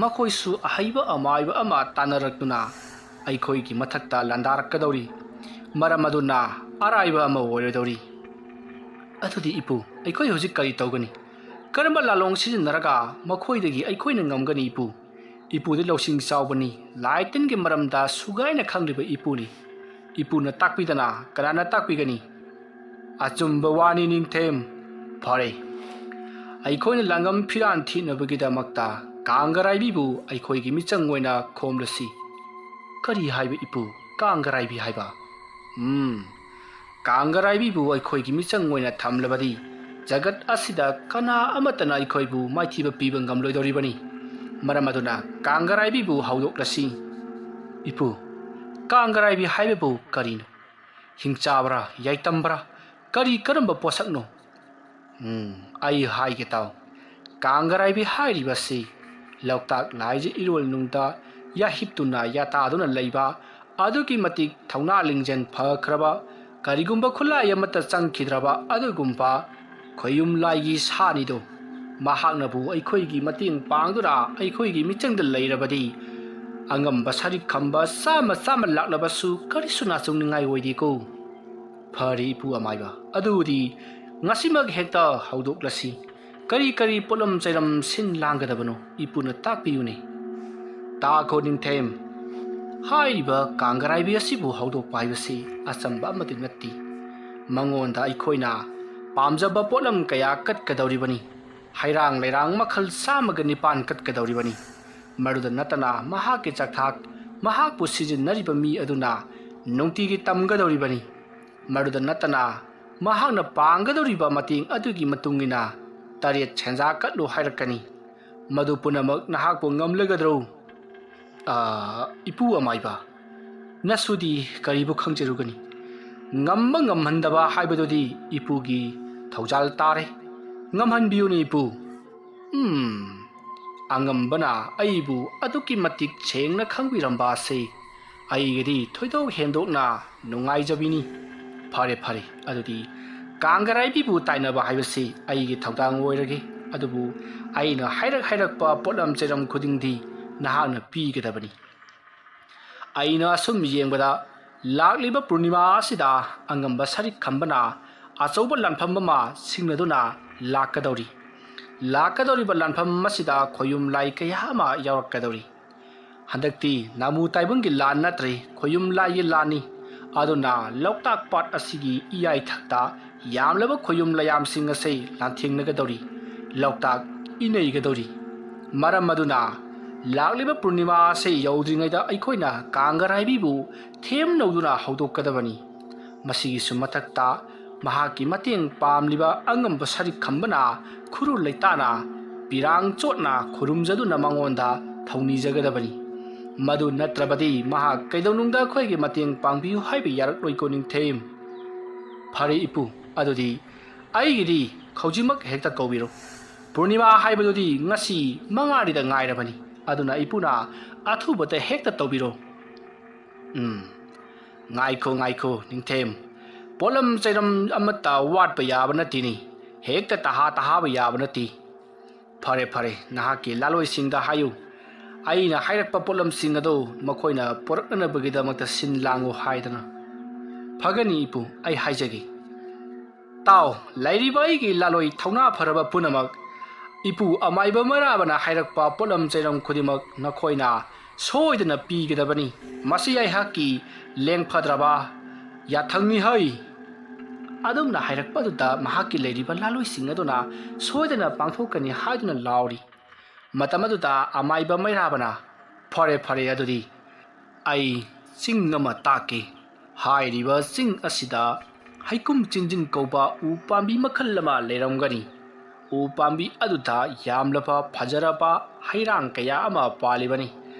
ꯃꯈꯣꯏꯁꯨ ꯑꯍꯩꯕ ꯑꯃꯥꯏꯕ ꯑꯃ ꯇꯥꯟꯅꯔꯛꯇꯨꯅ ꯑꯩꯈꯣꯏꯒꯤ ꯃꯊꯛꯇ ꯂꯥꯟꯗꯥꯔꯛꯀꯗꯧꯔꯤ꯫ ꯃꯔꯝ ꯑꯗꯨꯅ ꯑꯔꯥꯏꯕ ꯑꯃ ꯑꯣꯏꯔꯣꯏꯗꯧꯔꯤ꯫ ꯑꯗꯨꯗꯤ ꯏꯄꯨ, ꯑꯩꯈꯣꯏ ꯍꯧꯖꯤꯛ ꯀꯔꯤ ꯇꯧꯒꯅꯤ? ꯀꯔꯝꯕ ꯂꯥꯂꯣꯡ ꯁꯤꯖꯤꯟꯅꯔꯒ ꯃꯈꯣꯏꯗꯒꯤ ꯑꯩꯈꯣꯏꯅ ꯉꯝꯒꯅꯤ, ꯏꯄꯨ? ꯏꯄꯨꯗꯤ ꯂꯧꯁꯤꯡ ꯆꯥꯎꯕꯅꯤ, ꯂꯥꯏ ꯇꯤꯟꯒꯤ ꯃꯔꯝꯗ ꯁꯨꯒꯥꯏꯅ ꯈꯪꯂꯤꯕ ꯏꯄꯨꯅꯤ꯫ ꯏꯄꯨꯅ ꯇꯥꯛꯄꯤꯗꯅ ꯀꯅꯥꯅ ꯇꯥꯛꯄꯤꯒꯅꯤ? ꯑꯆꯨꯝꯕ ꯋꯥꯅꯤ, ꯅꯤꯡꯊꯦꯝ꯫ ꯐꯔꯦ, ꯑꯩꯈꯣꯏꯅ ꯂꯥꯡꯉꯝ ꯐꯤꯔꯥꯟ ꯊꯤꯅꯕꯒꯤꯗꯃꯛꯇ ꯀꯥꯡꯒꯔꯥꯏꯕꯤꯕꯨ ꯑꯩꯈꯣꯏꯒꯤ ꯃꯤꯆꯪ ꯑꯣꯏꯅ ꯈꯣꯝꯂꯁꯤ꯫ ꯀꯔꯤ ꯍꯥꯏꯕ, ꯏꯄꯨ? ꯀꯥꯡꯒꯔꯥꯏꯕꯤ ꯍꯥꯏꯕ? ꯎꯝ, ꯀꯥꯡꯒꯔꯥꯏꯕꯤꯕꯨ ꯑꯩꯈꯣꯏꯒꯤ ꯃꯤꯆꯪ ꯑꯣꯏꯅ ꯊꯝꯂꯕꯗꯤ ꯖꯒꯠ ꯑꯁꯤꯗ ꯀꯅꯥ ꯑꯃꯠꯇꯅ ꯑꯩꯈꯣꯏꯕꯨ ꯃꯥꯏꯊꯤꯕ ꯄꯤꯕ ꯉꯝꯂꯣꯏꯗꯧꯔꯤꯕꯅꯤ꯫ ꯃꯔꯝ ꯑꯗꯨꯅ ꯀꯥꯡꯒꯔꯥꯏꯕꯤꯕꯨ ꯍꯧꯗꯣꯛꯂꯁꯤ꯫ ꯏꯄꯨ, ꯀꯥꯡꯒꯔꯥꯏꯕꯤ ꯍꯥꯏꯕꯕꯨ ꯀꯔꯤꯅꯣ? ꯍꯤꯡꯆꯥꯕ꯭ꯔꯥ, ꯌꯥꯏꯇꯝꯕ꯭ꯔꯥ? ꯀꯔꯤ ꯀꯔꯝꯕ ꯄꯣꯠꯁꯛꯅꯣ? ꯎꯝ, ꯑꯩ ꯍꯥꯏꯒꯦ ꯇꯥꯎ꯫ ꯀꯥꯡꯒꯔꯥꯏꯕꯤ ꯍꯥꯏꯔꯤꯕꯁꯤ ꯂꯣꯛꯇꯥꯛ ꯂꯥꯏꯖ ꯏꯔꯣꯜ ꯅꯨꯡꯗ ꯌꯥꯍꯤꯞꯇꯨꯅ ꯌꯥꯇꯥꯗꯨꯅ ꯂꯩꯕ, ꯑꯗꯨꯛꯀꯤ ꯃꯇꯤꯛ ꯊꯧꯅꯥ ꯂꯤꯡꯖꯦꯜ ꯐꯈ꯭ꯔꯕ, ꯀꯔꯤꯒꯨꯝꯕ ꯈꯨꯠꯂꯥꯏ ꯑꯃꯠꯇ ꯆꯪꯈꯤꯗ꯭ꯔꯕ ꯑꯗꯨꯒꯨꯝꯕ ꯈꯣꯌꯨꯝ ꯂꯥꯏꯒꯤ ꯁꯥꯅꯤꯗꯣ꯫ ꯃꯍꯥꯛꯅꯕꯨ ꯑꯩꯈꯣꯏꯒꯤ ꯃꯇꯦꯡ ꯄꯥꯡꯗꯨꯅ ꯑꯩꯈꯣꯏꯒꯤ ꯃꯤꯆꯪꯗ ꯂꯩꯔꯕꯗꯤ ꯑꯉꯝꯕ ꯁꯔꯤꯛ ꯈꯝꯕ ꯆꯥꯝꯃ ꯆꯥꯝꯃ ꯂꯥꯛꯂꯕꯁꯨ ꯀꯔꯤꯁꯨ ꯅꯥꯆꯨꯡꯅꯤꯡꯉꯥꯏ ꯑꯣꯏꯗꯦꯀꯣ꯫ ꯐꯔꯦ, ꯏꯄꯨ ꯑꯃꯥꯏꯕ, ꯑꯗꯨꯗꯤ ꯉꯁꯤꯃꯛ ꯍꯦꯛꯇ ꯍꯧꯗꯣꯛꯂꯁꯤ꯫ ꯀꯔꯤ ꯀꯔꯤ ꯄꯣꯠꯂꯝ ꯆꯩꯔꯝ ꯁꯤꯟ ꯂꯥꯡꯒꯗꯕꯅꯣ, ꯏꯄꯨꯅ ꯇꯥꯛꯄꯤꯌꯨꯅꯦ꯫ ꯇꯥꯈꯣ, ꯅꯤꯡꯊꯦꯝ꯫ ꯍꯥꯏꯔꯤꯕ ꯀꯥꯡꯒꯔꯥꯏꯕꯤ ꯑꯁꯤꯕꯨ ꯍꯧꯗꯣꯛꯄ ꯍꯥꯏꯕꯁꯤ ꯑꯆꯝꯕ ꯑꯃꯗꯤ ꯅꯠꯇꯦ꯫ ꯃꯉꯣꯟꯗ ꯑꯩꯈꯣꯏꯅ ꯄꯥꯝꯖꯕ ꯄꯣꯠꯂꯝ ꯀꯌꯥ ꯀꯠꯀꯗꯧꯔꯤꯕꯅꯤ꯫ ꯍꯩꯔꯥꯡ ꯂꯩꯔꯥꯡ ꯃꯈꯜ ꯆꯥꯝꯃꯒ ꯅꯤꯄꯥꯟ ꯀꯠꯀꯗꯧꯔꯤꯕꯅꯤ꯫ ꯃꯗꯨꯗ ꯅꯠꯇꯅ ꯃꯍꯥꯛꯀꯤ ꯆꯥꯛꯊꯥꯛ, ꯃꯍꯥꯛꯄꯨ ꯁꯤꯖꯤꯟꯅꯔꯤꯕ ꯃꯤ ꯑꯗꯨꯅ ꯅꯨꯡꯇꯤꯒꯤ ꯇꯝꯒꯗꯧꯔꯤꯕꯅꯤ꯫ ꯃꯗꯨꯗ ꯅꯠꯇꯅ ꯃꯍꯥꯛꯅ ꯄꯥꯡꯒꯗꯧꯔꯤꯕ ꯃꯇꯦꯡ ꯑꯗꯨꯒꯤ ꯃꯇꯨꯡ ꯏꯟꯅ ꯇꯔꯦꯠ ꯁꯦꯟꯖꯥ ꯀꯠꯂꯨ ꯍꯥꯏꯔꯛꯀꯅꯤ꯫ ꯃꯗꯨ ꯄꯨꯝꯅꯃꯛ ꯅꯍꯥꯛꯄꯨ ꯉꯝꯂꯒꯗ꯭ꯔꯣ? ꯑꯥ, ꯏꯄꯨ ꯑꯃꯥꯏꯕ, ꯅꯁꯨꯗꯤ ꯀꯔꯤꯕꯨ ꯈꯪꯖꯔꯨꯒꯅꯤ? ꯉꯝꯕ ꯉꯝꯍꯟꯗꯕ ꯍꯥꯏꯕꯗꯨꯗꯤ ꯏꯄꯨꯒꯤ ꯊꯧꯖꯥꯜ ꯇꯥꯔꯦ꯫ ꯉꯝꯍꯟꯕꯤꯌꯨꯅꯦ ꯏꯄꯨ꯫ ꯎꯝ, ꯑꯉꯝꯕꯅ ꯑꯩꯕꯨ ꯑꯗꯨꯛꯀꯤ ꯃꯇꯤꯛ ꯁꯦꯡꯅ ꯈꯪꯕꯤꯔꯝꯕ ꯑꯁꯤ ꯑꯩꯒꯤꯗꯤ ꯊꯣꯏꯗꯣꯛ ꯍꯦꯟꯗꯣꯛꯅ ꯅꯨꯡꯉꯥꯏꯖꯕꯤꯅꯤ꯫ ꯐꯔꯦ, ꯐꯔꯦ, ꯑꯗꯨꯗꯤ ꯀꯥꯡꯒꯔꯥꯏꯕꯤꯕꯨ ꯇꯥꯏꯅꯕ ꯍꯥꯏꯕꯁꯤ ꯑꯩꯒꯤ ꯊꯧꯗꯥꯡ ꯑꯣꯏꯔꯒꯦ꯫ ꯑꯗꯨꯕꯨ ꯑꯩꯅ ꯍꯥꯏꯔꯛ ꯍꯥꯏꯔꯛꯄ ꯄꯣꯠꯂꯝ ꯆꯩꯔꯝ ꯈꯨꯗꯤꯡꯗꯤ ꯅꯍꯥꯛꯅ ꯄꯤꯒꯗꯕꯅꯤ꯫ ꯑꯩꯅ ꯑꯁꯨꯝ ꯌꯦꯡꯕꯗ, ꯂꯥꯛꯂꯤꯕ ꯄꯨꯔꯅꯤꯃꯥ ꯑꯁꯤꯗ ꯑꯉꯝꯕ ꯁꯔꯤꯛ ꯈꯝꯕꯅ ꯑꯆꯧꯕ ꯂꯥꯟꯐꯝ ꯑꯃ ꯁꯤꯡꯅꯗꯨꯅ ꯂꯥꯛꯀꯗꯧꯔꯤ꯫ ꯂꯥꯛꯀꯗꯧꯔꯤꯕ ꯂꯥꯟꯐꯝ ꯑꯁꯤꯗ ꯈꯣꯌꯨꯝ ꯂꯥꯏ ꯀꯌꯥ ꯑꯃ ꯌꯥꯎꯔꯛꯀꯗꯧꯔꯤ꯫ ꯍꯟꯗꯛꯇꯤ ꯅꯥꯃꯨ ꯇꯥꯏꯕꯪꯒꯤ ꯂꯥꯟ ꯅꯠꯇ꯭ꯔꯦ, ꯈꯣꯌꯨꯝ ꯂꯥꯏꯒꯤ ꯂꯥꯟꯅꯤ꯫ ꯑꯗꯨꯅ ꯂꯣꯛꯇꯥꯛ ꯄꯥꯠ ꯑꯁꯤꯒꯤ ꯏꯌꯥꯏꯊꯛꯇ ꯌꯥꯝꯂꯕ ꯈꯣꯌꯨꯝ ꯂꯥꯏꯌꯥꯝꯁꯤꯡ ꯑꯁꯤ ꯂꯥꯟꯊꯦꯡꯅꯒꯗꯧꯔꯤ, ꯂꯣꯛꯇꯥꯛ ꯏꯅꯩꯒꯗꯧꯔꯤ꯫ ꯃꯔꯝ ꯑꯗꯨꯅ ꯂꯥꯛꯂꯤꯕ ꯄꯨꯔꯅꯤꯃꯥ ꯑꯁꯤ ꯌꯧꯗ꯭ꯔꯤꯉꯩꯗ ꯑꯩꯈꯣꯏꯅ ꯀꯥꯡꯒꯔꯥꯏꯕꯤꯕꯨ ꯊꯦꯝꯅꯧꯗꯨꯅ ꯍꯧꯗꯣꯛꯀꯗꯕꯅꯤ꯫ ꯃꯁꯤꯒꯤꯁꯨ ꯃꯊꯛꯇ ꯃꯍꯥꯛꯀꯤ ꯃꯇꯦꯡ ꯄꯥꯝꯂꯤꯕ ꯑꯉꯝꯕ ꯁꯔꯤꯛ ꯈꯝꯕꯅ ꯈꯨꯔꯨ ꯂꯩꯇꯥꯅ ꯄꯤꯔꯥꯡ ꯆꯣꯠꯅ ꯈꯨꯔꯨꯝꯖꯗꯨꯅ ꯃꯉꯣꯟꯗ ꯊꯧꯅꯤꯖꯒꯗꯕꯅꯤ꯫ ꯃꯗꯨ ꯅꯠꯇ꯭ꯔꯕꯗꯤ ꯃꯍꯥꯛ ꯀꯩꯗꯧꯅꯨꯡꯗ ꯑꯩꯈꯣꯏꯒꯤ ꯃꯇꯦꯡ ꯄꯥꯡꯕꯤꯌꯨ ꯍꯥꯏꯕ ꯌꯥꯔꯛꯂꯣꯏꯀꯣ ꯅꯤꯡꯊꯦꯝ꯫ ꯐꯔꯦ ꯏꯄꯨ, ꯑꯗꯨꯗꯤ ꯑꯩꯒꯤꯗꯤ ꯍꯧꯖꯤꯛꯃꯛ ꯍꯦꯛꯇ ꯀꯧꯕꯤꯔꯣ꯫ ꯄꯨꯔꯅꯤꯃꯥ ꯍꯥꯏꯕꯗꯨꯗꯤ ꯉꯁꯤ ꯃꯉꯥꯅꯤꯗ ꯉꯥꯏꯔꯕꯅꯤ꯫ ꯑꯗꯨꯅ ꯏꯄꯨꯅ ꯑꯊꯨꯕꯗ ꯍꯦꯛꯇ ꯇꯧꯕꯤꯔꯣ꯫ ꯎꯝ, ꯉꯥꯏꯈꯣ, ꯉꯥꯏꯈꯣ, ꯅꯤꯡꯊꯦꯝ꯫ ꯄꯣꯠꯂꯝ ꯆꯩꯔꯝ ꯑꯃꯠꯇ ꯋꯥꯠꯄ ꯌꯥꯕ ꯅꯠꯇꯦꯅꯦ꯫ ꯍꯦꯛꯇ ꯇꯍꯥ ꯇꯍꯥꯕ ꯌꯥꯕ ꯅꯠꯇꯦ꯫ ꯐꯔꯦ, ꯐꯔꯦ, ꯅꯍꯥꯛꯀꯤ ꯂꯥꯂꯣꯏꯁꯤꯡꯗ ꯍꯥꯏꯌꯨ, ꯑꯩꯅ ꯍꯥꯏꯔꯛꯄ ꯄꯣꯠꯂꯝꯁꯤꯡ ꯑꯗꯨ ꯃꯈꯣꯏꯅ ꯄꯨꯔꯛꯅꯅꯕꯒꯤꯗꯃꯛꯇ ꯁꯤꯟ ꯂꯥꯡꯉꯨ ꯍꯥꯏꯗꯅ꯫ ꯐꯒꯅꯤ ꯏꯄꯨ, ꯑꯩ ꯍꯥꯏꯖꯒꯦ꯫ ꯇꯥꯎ, ꯂꯩꯔꯤꯕ ꯑꯩꯒꯤ ꯂꯥꯂꯣꯏ ꯊꯧꯅꯥ ꯐꯔꯕ ꯄꯨꯝꯅꯃꯛ, ꯏꯄꯨ ꯑꯃꯥꯏꯕ ꯃꯩꯔꯥꯕꯅ ꯍꯥꯏꯔꯛꯄ ꯄꯣꯠꯂꯝ ꯆꯩꯔꯝ ꯈꯨꯗꯤꯡꯃꯛ ꯅꯈꯣꯏꯅ ꯁꯣꯏꯗꯅ ꯄꯤꯒꯗꯕꯅꯤ꯫ ꯃꯁꯤ ꯑꯩꯍꯥꯛꯀꯤ ꯂꯦꯡꯐꯗ꯭ꯔꯕ ꯌꯥꯊꯪꯅꯤ ꯍꯩ꯫ ꯑꯗꯨꯝꯅ ꯍꯥꯏꯔꯛꯄꯗꯨꯗ ꯃꯍꯥꯛꯀꯤ ꯂꯩꯔꯤꯕ ꯂꯥꯂꯣꯏꯁꯤꯡ ꯑꯗꯨꯅ ꯁꯣꯏꯗꯅ ꯄꯥꯡꯊꯣꯛꯀꯅꯤ ꯍꯥꯏꯗꯨꯅ ꯂꯥꯎꯔꯤ꯫ ꯃꯇꯝ ꯑꯗꯨꯗ ꯑꯃꯥꯏꯕ ꯃꯩꯔꯥꯕꯅ, "ꯐꯔꯦ, ꯐꯔꯦ, ꯑꯗꯨꯗꯤ ꯑꯩ ꯆꯤꯡ ꯑꯃ ꯇꯥꯛꯀꯦ꯫ ꯍꯥꯏꯔꯤꯕ ꯆꯤꯡ ꯑꯁꯤꯗ ꯍꯩꯀꯨꯝ ꯆꯤꯟꯖꯤꯟ ꯀꯧꯕ ꯎ ꯄꯥꯝꯕꯤ ꯃꯈꯜ ꯑꯃ ꯂꯩꯔꯝꯒꯅꯤ꯫ ꯎ ꯄꯥꯝꯕꯤ ꯑꯗꯨꯗ ꯌꯥꯝꯂꯕ ꯐꯖꯔꯕ ꯍꯩꯔꯥꯡ ꯀꯌꯥ ꯑꯃ ꯄꯥꯜꯂꯤꯕꯅꯤ꯫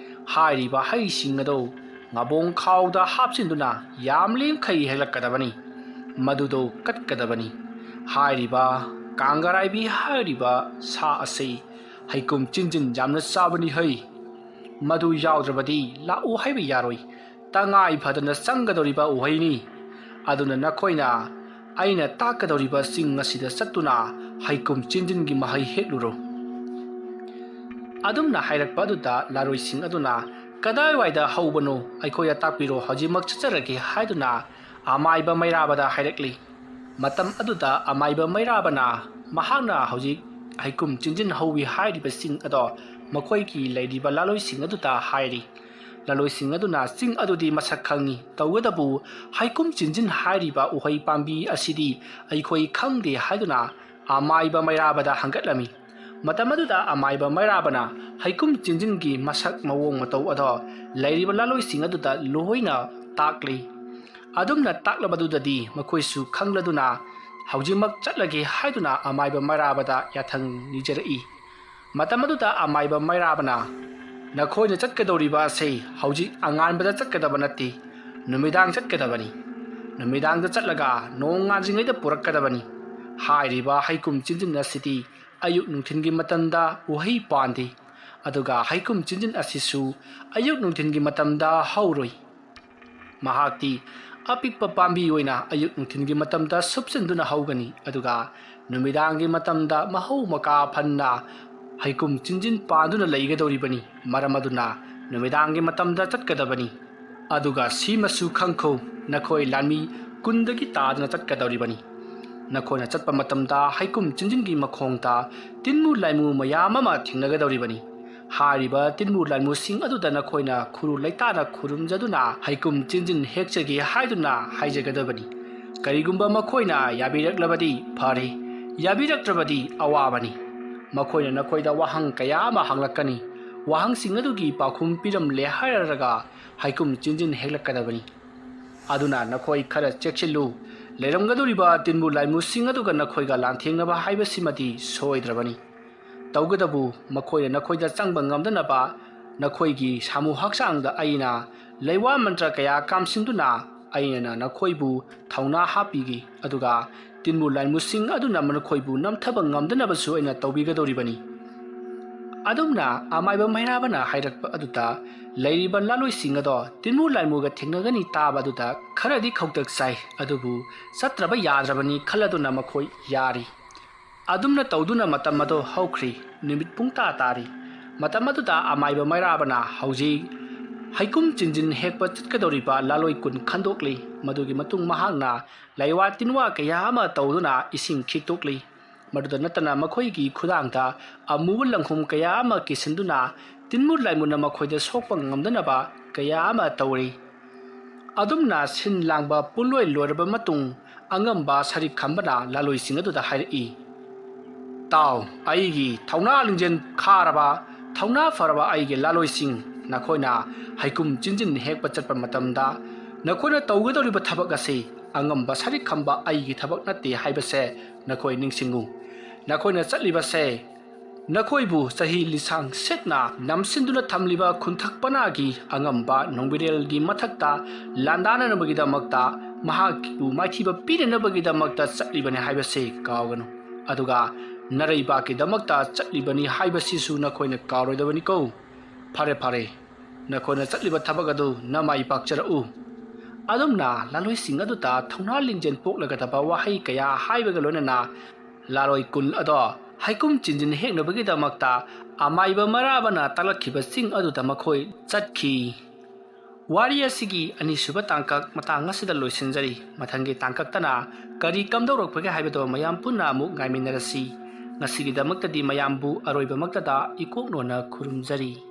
ꯍꯥꯏꯔꯤꯕ ꯍꯩꯁꯤꯡ ꯑꯗꯨ ꯉꯥꯕꯣꯡ ꯈꯥꯎꯗ ꯍꯥꯞꯆꯤꯟꯗꯨꯅ ꯌꯥꯝꯂꯤꯈꯩ ꯍꯦꯛꯂꯛꯀꯗꯕꯅꯤ꯫ ꯃꯗꯨꯗꯣ ꯀꯠꯀꯗꯕꯅꯤ꯫ ꯍꯥꯏꯔꯤꯕ ꯀꯥꯡꯒꯔꯥꯏꯕꯤ ꯍꯥꯏꯔꯤꯕ ꯁꯥ ꯑꯁꯤ ꯍꯩꯀꯨꯝ ꯆꯤꯟꯖꯤꯟ ꯌꯥꯝꯅ ꯆꯥꯕꯅꯤ ꯍꯩ꯫ ꯃꯗꯨ ꯌꯥꯎꯗ꯭ꯔꯕꯗꯤ ꯂꯥꯛꯎ ꯍꯥꯏꯕ ꯌꯥꯔꯣꯏ꯫ ꯇꯉꯥꯏ ꯐꯗꯅ ꯆꯪꯒꯗꯧꯔꯤꯕ ꯎꯍꯩꯅꯤ꯫ ꯑꯗꯨꯅ ꯅꯈꯣꯏꯅ ꯑꯩꯅ ꯇꯥꯛꯀꯗꯧꯔꯤꯕ ꯆꯤꯡ ꯑꯁꯤꯗ ꯆꯠꯇꯨꯅ ꯍꯩꯀꯨꯝ ꯆꯤꯟꯖꯤꯟꯒꯤ ꯃꯍꯩ ꯍꯦꯛꯂꯨꯔꯣ꯫ ꯑꯗꯨꯝꯅ ꯍꯥꯏꯔꯛꯄ ꯑꯗꯨꯗ ꯂꯥꯔꯣꯏꯁꯤꯡ ꯑꯗꯨꯅ "ꯀꯗꯥꯏꯋꯥꯏꯗ ꯍꯧꯕꯅꯣ? ꯑꯩꯈꯣꯏꯗ ꯇꯥꯛꯄꯤꯔꯣ, ꯍꯧꯖꯤꯛꯃꯛ ꯆꯠꯆꯔꯒꯦ" ꯍꯥꯏꯗꯨꯅ ꯑꯃꯥꯏꯕ ꯃꯩꯔꯥꯕꯗ ꯍꯥꯏꯔꯛꯂꯤ꯫ ꯃꯇꯝ ꯑꯗꯨꯗ ꯑꯃꯥꯏꯕ ꯃꯩꯔꯥꯕꯅ ꯃꯍꯥꯛꯅ ꯍꯧꯖꯤꯛ ꯍꯩꯀꯨꯝ ꯆꯤꯟꯖꯤꯟ ꯍꯧꯋꯤ ꯍꯥꯏꯔꯤꯕ ꯆꯤꯡ ꯑꯗꯣ ꯃꯈꯣꯏꯒꯤ ꯂꯩꯔꯤꯕ ꯂꯥꯂꯣꯏꯁꯤꯡ ꯑꯗꯨꯗ ꯍꯥꯏꯔꯤ꯫ ꯂꯥꯂꯣꯏꯁꯤꯡ ꯑꯗꯨꯅ ꯆꯤꯡ ꯑꯗꯨꯗꯤ ꯃꯁꯛ ꯈꯪꯉꯤ, ꯇꯧꯕꯇꯕꯨ ꯍꯩꯀꯨꯝ ꯆꯤꯟꯖꯤꯟ ꯍꯥꯏꯔꯤꯕ ꯎꯍꯩ ꯄꯥꯝꯕꯤ ꯑꯁꯤꯗꯤ ꯑꯩꯈꯣꯏ ꯈꯪꯗꯦ ꯍꯥꯏꯗꯨꯅ ꯑꯃꯥꯏꯕ ꯃꯩꯔꯥꯕꯗ ꯍꯪꯒꯠꯂꯝꯃꯤ꯫ ꯃꯇꯝ ꯑꯗꯨꯗ ꯑꯃꯥꯏꯕ ꯃꯩꯔꯥꯕꯅ ꯍꯩꯀꯨꯝ ꯆꯤꯟꯖꯤꯟꯒꯤ ꯃꯁꯛ ꯃꯑꯣꯡ ꯃꯇꯧ ꯑꯗꯣ ꯂꯩꯔꯤꯕ ꯂꯥꯂꯣꯏꯁꯤꯡ ꯑꯗꯨꯗ ꯂꯣꯏꯅ ꯇꯥꯛꯂꯤ꯫ ꯑꯗꯨꯝꯅ ꯇꯥꯛꯂꯕꯗꯨꯗꯗꯤ ꯃꯈꯣꯏꯁꯨ ꯈꯪꯂꯗꯨꯅ ꯍꯧꯖꯤꯛꯃꯛ ꯆꯠꯂꯒꯦ ꯍꯥꯏꯗꯨꯅ ꯑꯃꯥꯏꯕ ꯃꯩꯔꯥꯕꯗ ꯌꯥꯊꯪ ꯅꯤꯖꯔꯛꯏ꯫ ꯃꯇꯝ ꯑꯗꯨꯗ ꯑꯃꯥꯏꯕ ꯃꯩꯔꯥꯕꯅ "ꯅꯈꯣꯏꯅ ꯆꯠꯀꯗꯧꯔꯤꯕ ꯑꯁꯤ ꯍꯧꯖꯤꯛ ꯑꯉꯥꯟꯕꯗ ꯆꯠꯀꯗꯕ ꯅꯠꯇꯦ, ꯅꯨꯃꯤꯗꯥꯡ ꯆꯠꯀꯗꯕꯅꯤ꯫ ꯅꯨꯃꯤꯗꯥꯡꯗ ꯆꯠꯂꯒ ꯅꯣꯡ ꯉꯥꯟꯗ꯭ꯔꯤꯉꯩꯗ ꯄꯨꯔꯛꯀꯗꯕꯅꯤ꯫ ꯍꯥꯏꯔꯤꯕ ꯍꯩꯀꯨꯝ ꯆꯤꯟꯖꯤꯟ ꯑꯁꯤꯗꯤ ꯑꯌꯨꯛ ꯅꯨꯡꯊꯤꯜꯒꯤ ꯃꯇꯝꯗ ꯎꯍꯩ ꯄꯥꯟꯗꯦ, ꯑꯗꯨꯒ ꯍꯩꯀꯨꯝ ꯆꯤꯟꯖꯤꯟ ꯑꯁꯤꯁꯨ ꯑꯌꯨꯛ ꯅꯨꯡꯊꯤꯜꯒꯤ ꯃꯇꯝꯗ ꯍꯧꯔꯣꯏ꯫ ꯃꯍꯥꯛꯇꯤ ꯑꯄꯤꯛꯄ ꯄꯥꯝꯕꯤ ꯑꯣꯏꯅ ꯑꯌꯨꯛ ꯅꯨꯡꯊꯤꯜꯒꯤ ꯃꯇꯝꯗ ꯁꯨꯞꯆꯤꯟꯗꯨꯅ ꯍꯧꯒꯅꯤ, ꯑꯗꯨꯒ ꯅꯨꯃꯤꯗꯥꯡꯒꯤ ꯃꯇꯝꯗ ꯃꯍꯧ ꯃꯀꯥ ꯐꯟꯅ ꯍꯩꯀꯨꯝ ꯆꯤꯟꯖꯤꯟ ꯄꯥꯟꯗꯨꯅ ꯂꯩꯒꯗꯧꯔꯤꯕꯅꯤ꯫ ꯃꯔꯝ ꯑꯗꯨꯅ ꯅꯨꯃꯤꯗꯥꯡꯒꯤ ꯃꯇꯝꯗ ꯆꯠꯀꯗꯕꯅꯤ꯫ ꯑꯗꯨꯒ ꯁꯤꯃꯁꯨ ꯈꯪꯈꯣ, ꯅꯈꯣꯏ ꯂꯥꯟꯃꯤ ꯀꯨꯟꯗꯒꯤ ꯇꯥꯗꯅ ꯆꯠꯀꯗꯧꯔꯤꯕꯅꯤ꯫ ꯅꯈꯣꯏꯅ ꯆꯠꯄ ꯃꯇꯝꯗ ꯍꯩꯀꯨꯝ ꯆꯤꯟꯖꯤꯟꯒꯤ ꯃꯈꯣꯡꯗ ꯇꯤꯟꯃꯨ ꯂꯥꯏꯃꯨ ꯃꯌꯥꯝ ꯑꯃ ꯊꯦꯡꯅꯒꯗꯧꯔꯤꯕꯅꯤ꯫ ꯍꯥꯏꯔꯤꯕ ꯇꯤꯟꯃꯨ ꯂꯥꯏꯃꯨꯁꯤꯡ ꯑꯗꯨꯗ ꯅꯈꯣꯏꯅ ꯈꯨꯔꯨ ꯂꯩꯇꯥꯅ ꯈꯨꯔꯨꯝꯖꯗꯨꯅ ꯍꯩꯀꯨꯝ ꯆꯤꯟꯖꯤꯟ ꯍꯦꯛꯆꯒꯦ ꯍꯥꯏꯗꯨꯅ ꯍꯥꯏꯖꯒꯗꯕꯅꯤ꯫ ꯀꯔꯤꯒꯨꯝꯕ ꯃꯈꯣꯏꯅ ꯌꯥꯕꯤꯔꯛꯂꯕꯗꯤ ꯐꯔꯦ, ꯌꯥꯕꯤꯔꯛꯇ꯭ꯔꯕꯗꯤ ꯑꯋꯥꯕꯅꯤ꯫ ꯃꯈꯣꯏꯅ ꯅꯈꯣꯏꯗ ꯋꯥꯍꯪ ꯀꯌꯥ ꯑꯃ ꯍꯪꯂꯛꯀꯅꯤ꯫ ꯋꯥꯍꯪꯁꯤꯡ ꯑꯗꯨꯒꯤ ꯄꯥꯎꯈꯨꯝ ꯄꯤꯔꯝꯂꯦ ꯍꯥꯏꯔꯒ ꯍꯩꯀꯨꯝ ꯆꯤꯟꯖꯤꯟ ꯍꯦꯛꯂꯛꯀꯗꯕꯅꯤ꯫ ꯑꯗꯨꯅ ꯅꯈꯣꯏ ꯈꯔ ꯆꯦꯛꯁꯤꯜꯂꯨ꯫ ꯂꯩꯔꯝꯒꯗꯧꯔꯤꯕ ꯇꯤꯟꯕꯨ ꯂꯥꯏꯃꯨꯁꯤꯡ ꯑꯗꯨꯒ ꯅꯈꯣꯏꯒ ꯂꯥꯟꯊꯦꯡꯅꯕ ꯍꯥꯏꯕꯁꯤꯃꯗꯤ ꯁꯣꯏꯗ꯭ꯔꯕꯅꯤ꯫ ꯇꯧꯒꯗꯕꯨ ꯃꯈꯣꯏꯅ ꯅꯈꯣꯏꯗ ꯆꯪꯕ ꯉꯝꯗꯅꯕ ꯅꯈꯣꯏꯒꯤ ꯁꯥꯃꯨ ꯍꯛꯆꯥꯡꯗ ꯑꯩꯅ ꯂꯩꯋꯥ ꯃꯟꯇ꯭ꯔ ꯀꯌꯥ ꯀꯥꯝꯁꯤꯟꯗꯨꯅ ꯑꯩꯅ ꯅꯈꯣꯏꯕꯨ ꯊꯧꯅꯥ ꯍꯥꯞꯄꯤꯒꯦ, ꯑꯗꯨꯒ ꯇꯤꯟꯕꯨ ꯂꯥꯏꯃꯨꯁꯤꯡ ꯑꯗꯨꯅ ꯅꯈꯣꯏꯕꯨ ꯅꯝꯊꯕ ꯉꯝꯗꯅꯕꯁꯨ ꯑꯩꯅ ꯇꯧꯕꯤꯒꯗꯧꯔꯤꯕꯅꯤ꯫ ꯑꯗꯨꯝꯅ ꯑꯃꯥꯏꯕ ꯃꯩꯔꯥꯕꯅ ꯍꯥꯏꯔꯛꯄ ꯑꯗꯨꯗ ꯂꯩꯔꯤꯕ ꯂꯥꯂꯣꯏꯁꯤꯡ ꯑꯗꯣ ꯇꯤꯟꯃꯨ ꯂꯥꯏꯃꯨꯒ ꯊꯦꯡꯅꯒꯅꯤ ꯇꯥꯕ ꯑꯗꯨꯗ ꯈꯔꯗꯤ ꯈꯧꯇꯛ ꯆꯥꯏ, ꯑꯗꯨꯕꯨ ꯆꯠꯇ꯭ꯔꯕ ꯌꯥꯗ꯭ꯔꯕꯅꯤ ꯈꯜꯂꯗꯨꯅ ꯃꯈꯣꯏ ꯌꯥꯔꯤ꯫ ꯑꯗꯨꯝꯅ ꯇꯧꯗꯨꯅ ꯃꯇꯝ ꯑꯗꯨ ꯍꯧꯈ꯭ꯔꯤ꯫ ꯅꯨꯃꯤꯠ ꯄꯨꯡ ꯇꯥ ꯇꯥꯔꯤ꯫ ꯃꯇꯝ ꯑꯗꯨꯗ ꯑꯃꯥꯏꯕ ꯃꯩꯔꯥꯕꯅ ꯍꯧꯖꯤꯛ ꯍꯩꯀꯨꯝ ꯆꯤꯟꯖꯤꯟ ꯍꯦꯛꯄ ꯆꯠꯀꯗꯧꯔꯤꯕ ꯂꯥꯂꯣꯏ ꯀꯨꯟ ꯈꯟꯗꯣꯛꯂꯤ꯫ ꯃꯗꯨꯒꯤ ꯃꯇꯨꯡ ꯃꯍꯥꯛꯅ ꯂꯩꯋꯥ ꯇꯤꯟꯋꯥ ꯀꯌꯥ ꯑꯃ ꯇꯧꯗꯨꯅ ꯏꯁꯤꯡ ꯈꯤꯛꯇꯣꯛꯂꯤ꯫ ꯃꯗꯨꯗ ꯅꯠꯇꯅ ꯃꯈꯣꯏꯒꯤ ꯈꯨꯗꯥꯡꯗ ꯑꯃꯨꯕ ꯂꯪꯈꯣꯝ ꯀꯌꯥ ꯑꯃ ꯀꯤꯁꯤꯟꯗꯨꯅ ꯇꯤꯟꯃꯨ ꯂꯥꯏꯃꯨꯅ ꯃꯈꯣꯏꯗ ꯁꯣꯛꯄ ꯉꯝꯗꯅꯕ ꯀꯌꯥ ꯑꯃ ꯇꯧꯔꯤ꯫ ꯑꯗꯨꯝꯅ ꯁꯤꯟ ꯂꯥꯡꯕ ꯄꯨꯡꯂꯣꯏ ꯂꯣꯏꯔꯕ ꯃꯇꯨꯡ ꯑꯉꯝꯕ ꯁꯔꯤꯛ ꯈꯝꯕꯅ ꯂꯥꯂꯣꯏꯁꯤꯡ ꯑꯗꯨꯗ ꯍꯥꯏꯔꯛꯏ, "ꯇꯥꯎ, ꯑꯩꯒꯤ ꯊꯧꯅꯥ ꯂꯤꯡꯖꯦꯜ ꯈꯥꯔꯕ, ꯊꯧꯅꯥ ꯐꯔꯕ ꯑꯩꯒꯤ ꯂꯥꯂꯣꯏꯁꯤꯡ, ꯅꯈꯣꯏꯅ ꯍꯩꯀꯨꯝ ꯆꯤꯟꯖꯤꯟ ꯍꯦꯛꯄ ꯆꯠꯄ ꯃꯇꯝꯗ ꯅꯈꯣꯏꯅ ꯇꯧꯒꯗꯧꯔꯤꯕ ꯊꯕꯛ ꯑꯁꯤ ꯑꯉꯝꯕ ꯁꯔꯤꯛ ꯈꯝꯕ ꯑꯩꯒꯤ ꯊꯕꯛ ꯅꯠꯇꯦ ꯍꯥꯏꯕꯁꯦ ꯅꯈꯣꯏ ꯅꯤꯡꯁꯤꯡꯉꯨ꯫ ꯅꯈꯣꯏꯅ ꯆꯠꯂꯤꯕꯁꯦ ꯅꯈꯣꯏꯕꯨ ꯆꯍꯤ ꯂꯤꯁꯥꯡ ꯁꯤꯠꯅ ꯅꯝꯁꯤꯟꯗꯨꯅ ꯊꯝꯂꯤꯕ ꯈꯨꯟꯊꯛ ꯄꯅꯥꯒꯤ ꯑꯉꯝꯕ ꯅꯣꯡꯕꯤꯔꯦꯜꯒꯤ ꯃꯊꯛꯇ ꯂꯥꯟꯗꯥꯅꯅꯕꯒꯤꯗꯃꯛꯇ, ꯃꯍꯥꯛꯄꯨ ꯃꯥꯏꯊꯤꯕ ꯄꯤꯅꯅꯕꯒꯤꯗꯃꯛꯇ ꯆꯠꯂꯤꯕꯅꯤ ꯍꯥꯏꯕꯁꯤ ꯀꯥꯎꯒꯅꯨ꯫ ꯑꯗꯨꯒ ꯅꯔꯩꯕꯥꯛꯀꯤꯗꯃꯛꯇ ꯆꯠꯂꯤꯕꯅꯤ ꯍꯥꯏꯕꯁꯤꯁꯨ ꯅꯈꯣꯏꯅ ꯀꯥꯎꯔꯣꯏꯗꯕꯅꯤꯀꯣ꯫ ꯐꯔꯦ, ꯐꯔꯦ, ꯅꯈꯣꯏꯅ ꯆꯠꯂꯤꯕ ꯊꯕꯛ ꯑꯗꯨ ꯅꯃꯥꯏ ꯄꯥꯛꯆꯔꯛꯎ꯫" ꯑꯗꯨꯝꯅ ꯂꯥꯂꯣꯏꯁꯤꯡ ꯑꯗꯨꯗ ꯊꯧꯅꯥ ꯂꯤꯡꯖꯦꯜ ꯄꯣꯛꯂꯒꯗꯕ ꯋꯥꯍꯩ ꯀꯌꯥ ꯍꯥꯏꯕꯒ ꯂꯣꯏꯅꯅ ꯂꯥꯂꯣꯏ ꯀꯨꯟ ꯑꯗꯣ ꯍꯩꯀꯨꯝ ꯆꯤꯟꯖꯤꯟ ꯍꯦꯛꯅꯕꯒꯤꯗꯃꯛꯇ ꯑꯃꯥꯏꯕ ꯃꯩꯔꯥꯕꯅ ꯇꯥꯛꯂꯛꯈꯤꯕꯁꯤꯡ ꯑꯗꯨꯗ ꯃꯈꯣꯏ ꯆꯠꯈꯤ꯫ ꯋꯥꯔꯤ ꯑꯁꯤꯒꯤ ꯑꯅꯤꯁꯨꯕ ꯇꯥꯡꯀꯛ ꯃꯇꯥꯡ ꯑꯁꯤꯗ ꯂꯣꯏꯁꯤꯟꯖꯔꯤ꯫ ꯃꯊꯪꯒꯤ ꯇꯥꯡꯀꯛꯇꯅ ꯀꯔꯤ ꯀꯝꯗꯧꯔꯛꯄꯒꯦ ꯍꯥꯏꯕꯗꯣ ꯃꯌꯥꯝ ꯄꯨꯟꯅ ꯑꯃꯨꯛ ꯉꯥꯏꯃꯤꯟꯅꯔꯁꯤ꯫ ꯉꯁꯤꯒꯤꯗꯃꯛꯇꯗꯤ ꯃꯌꯥꯝꯕꯨ ꯑꯔꯣꯏꯕꯃꯛꯇꯗ ꯏꯀꯣꯛꯅꯣꯅ ꯈꯨꯔꯨꯝꯖꯔꯤ꯫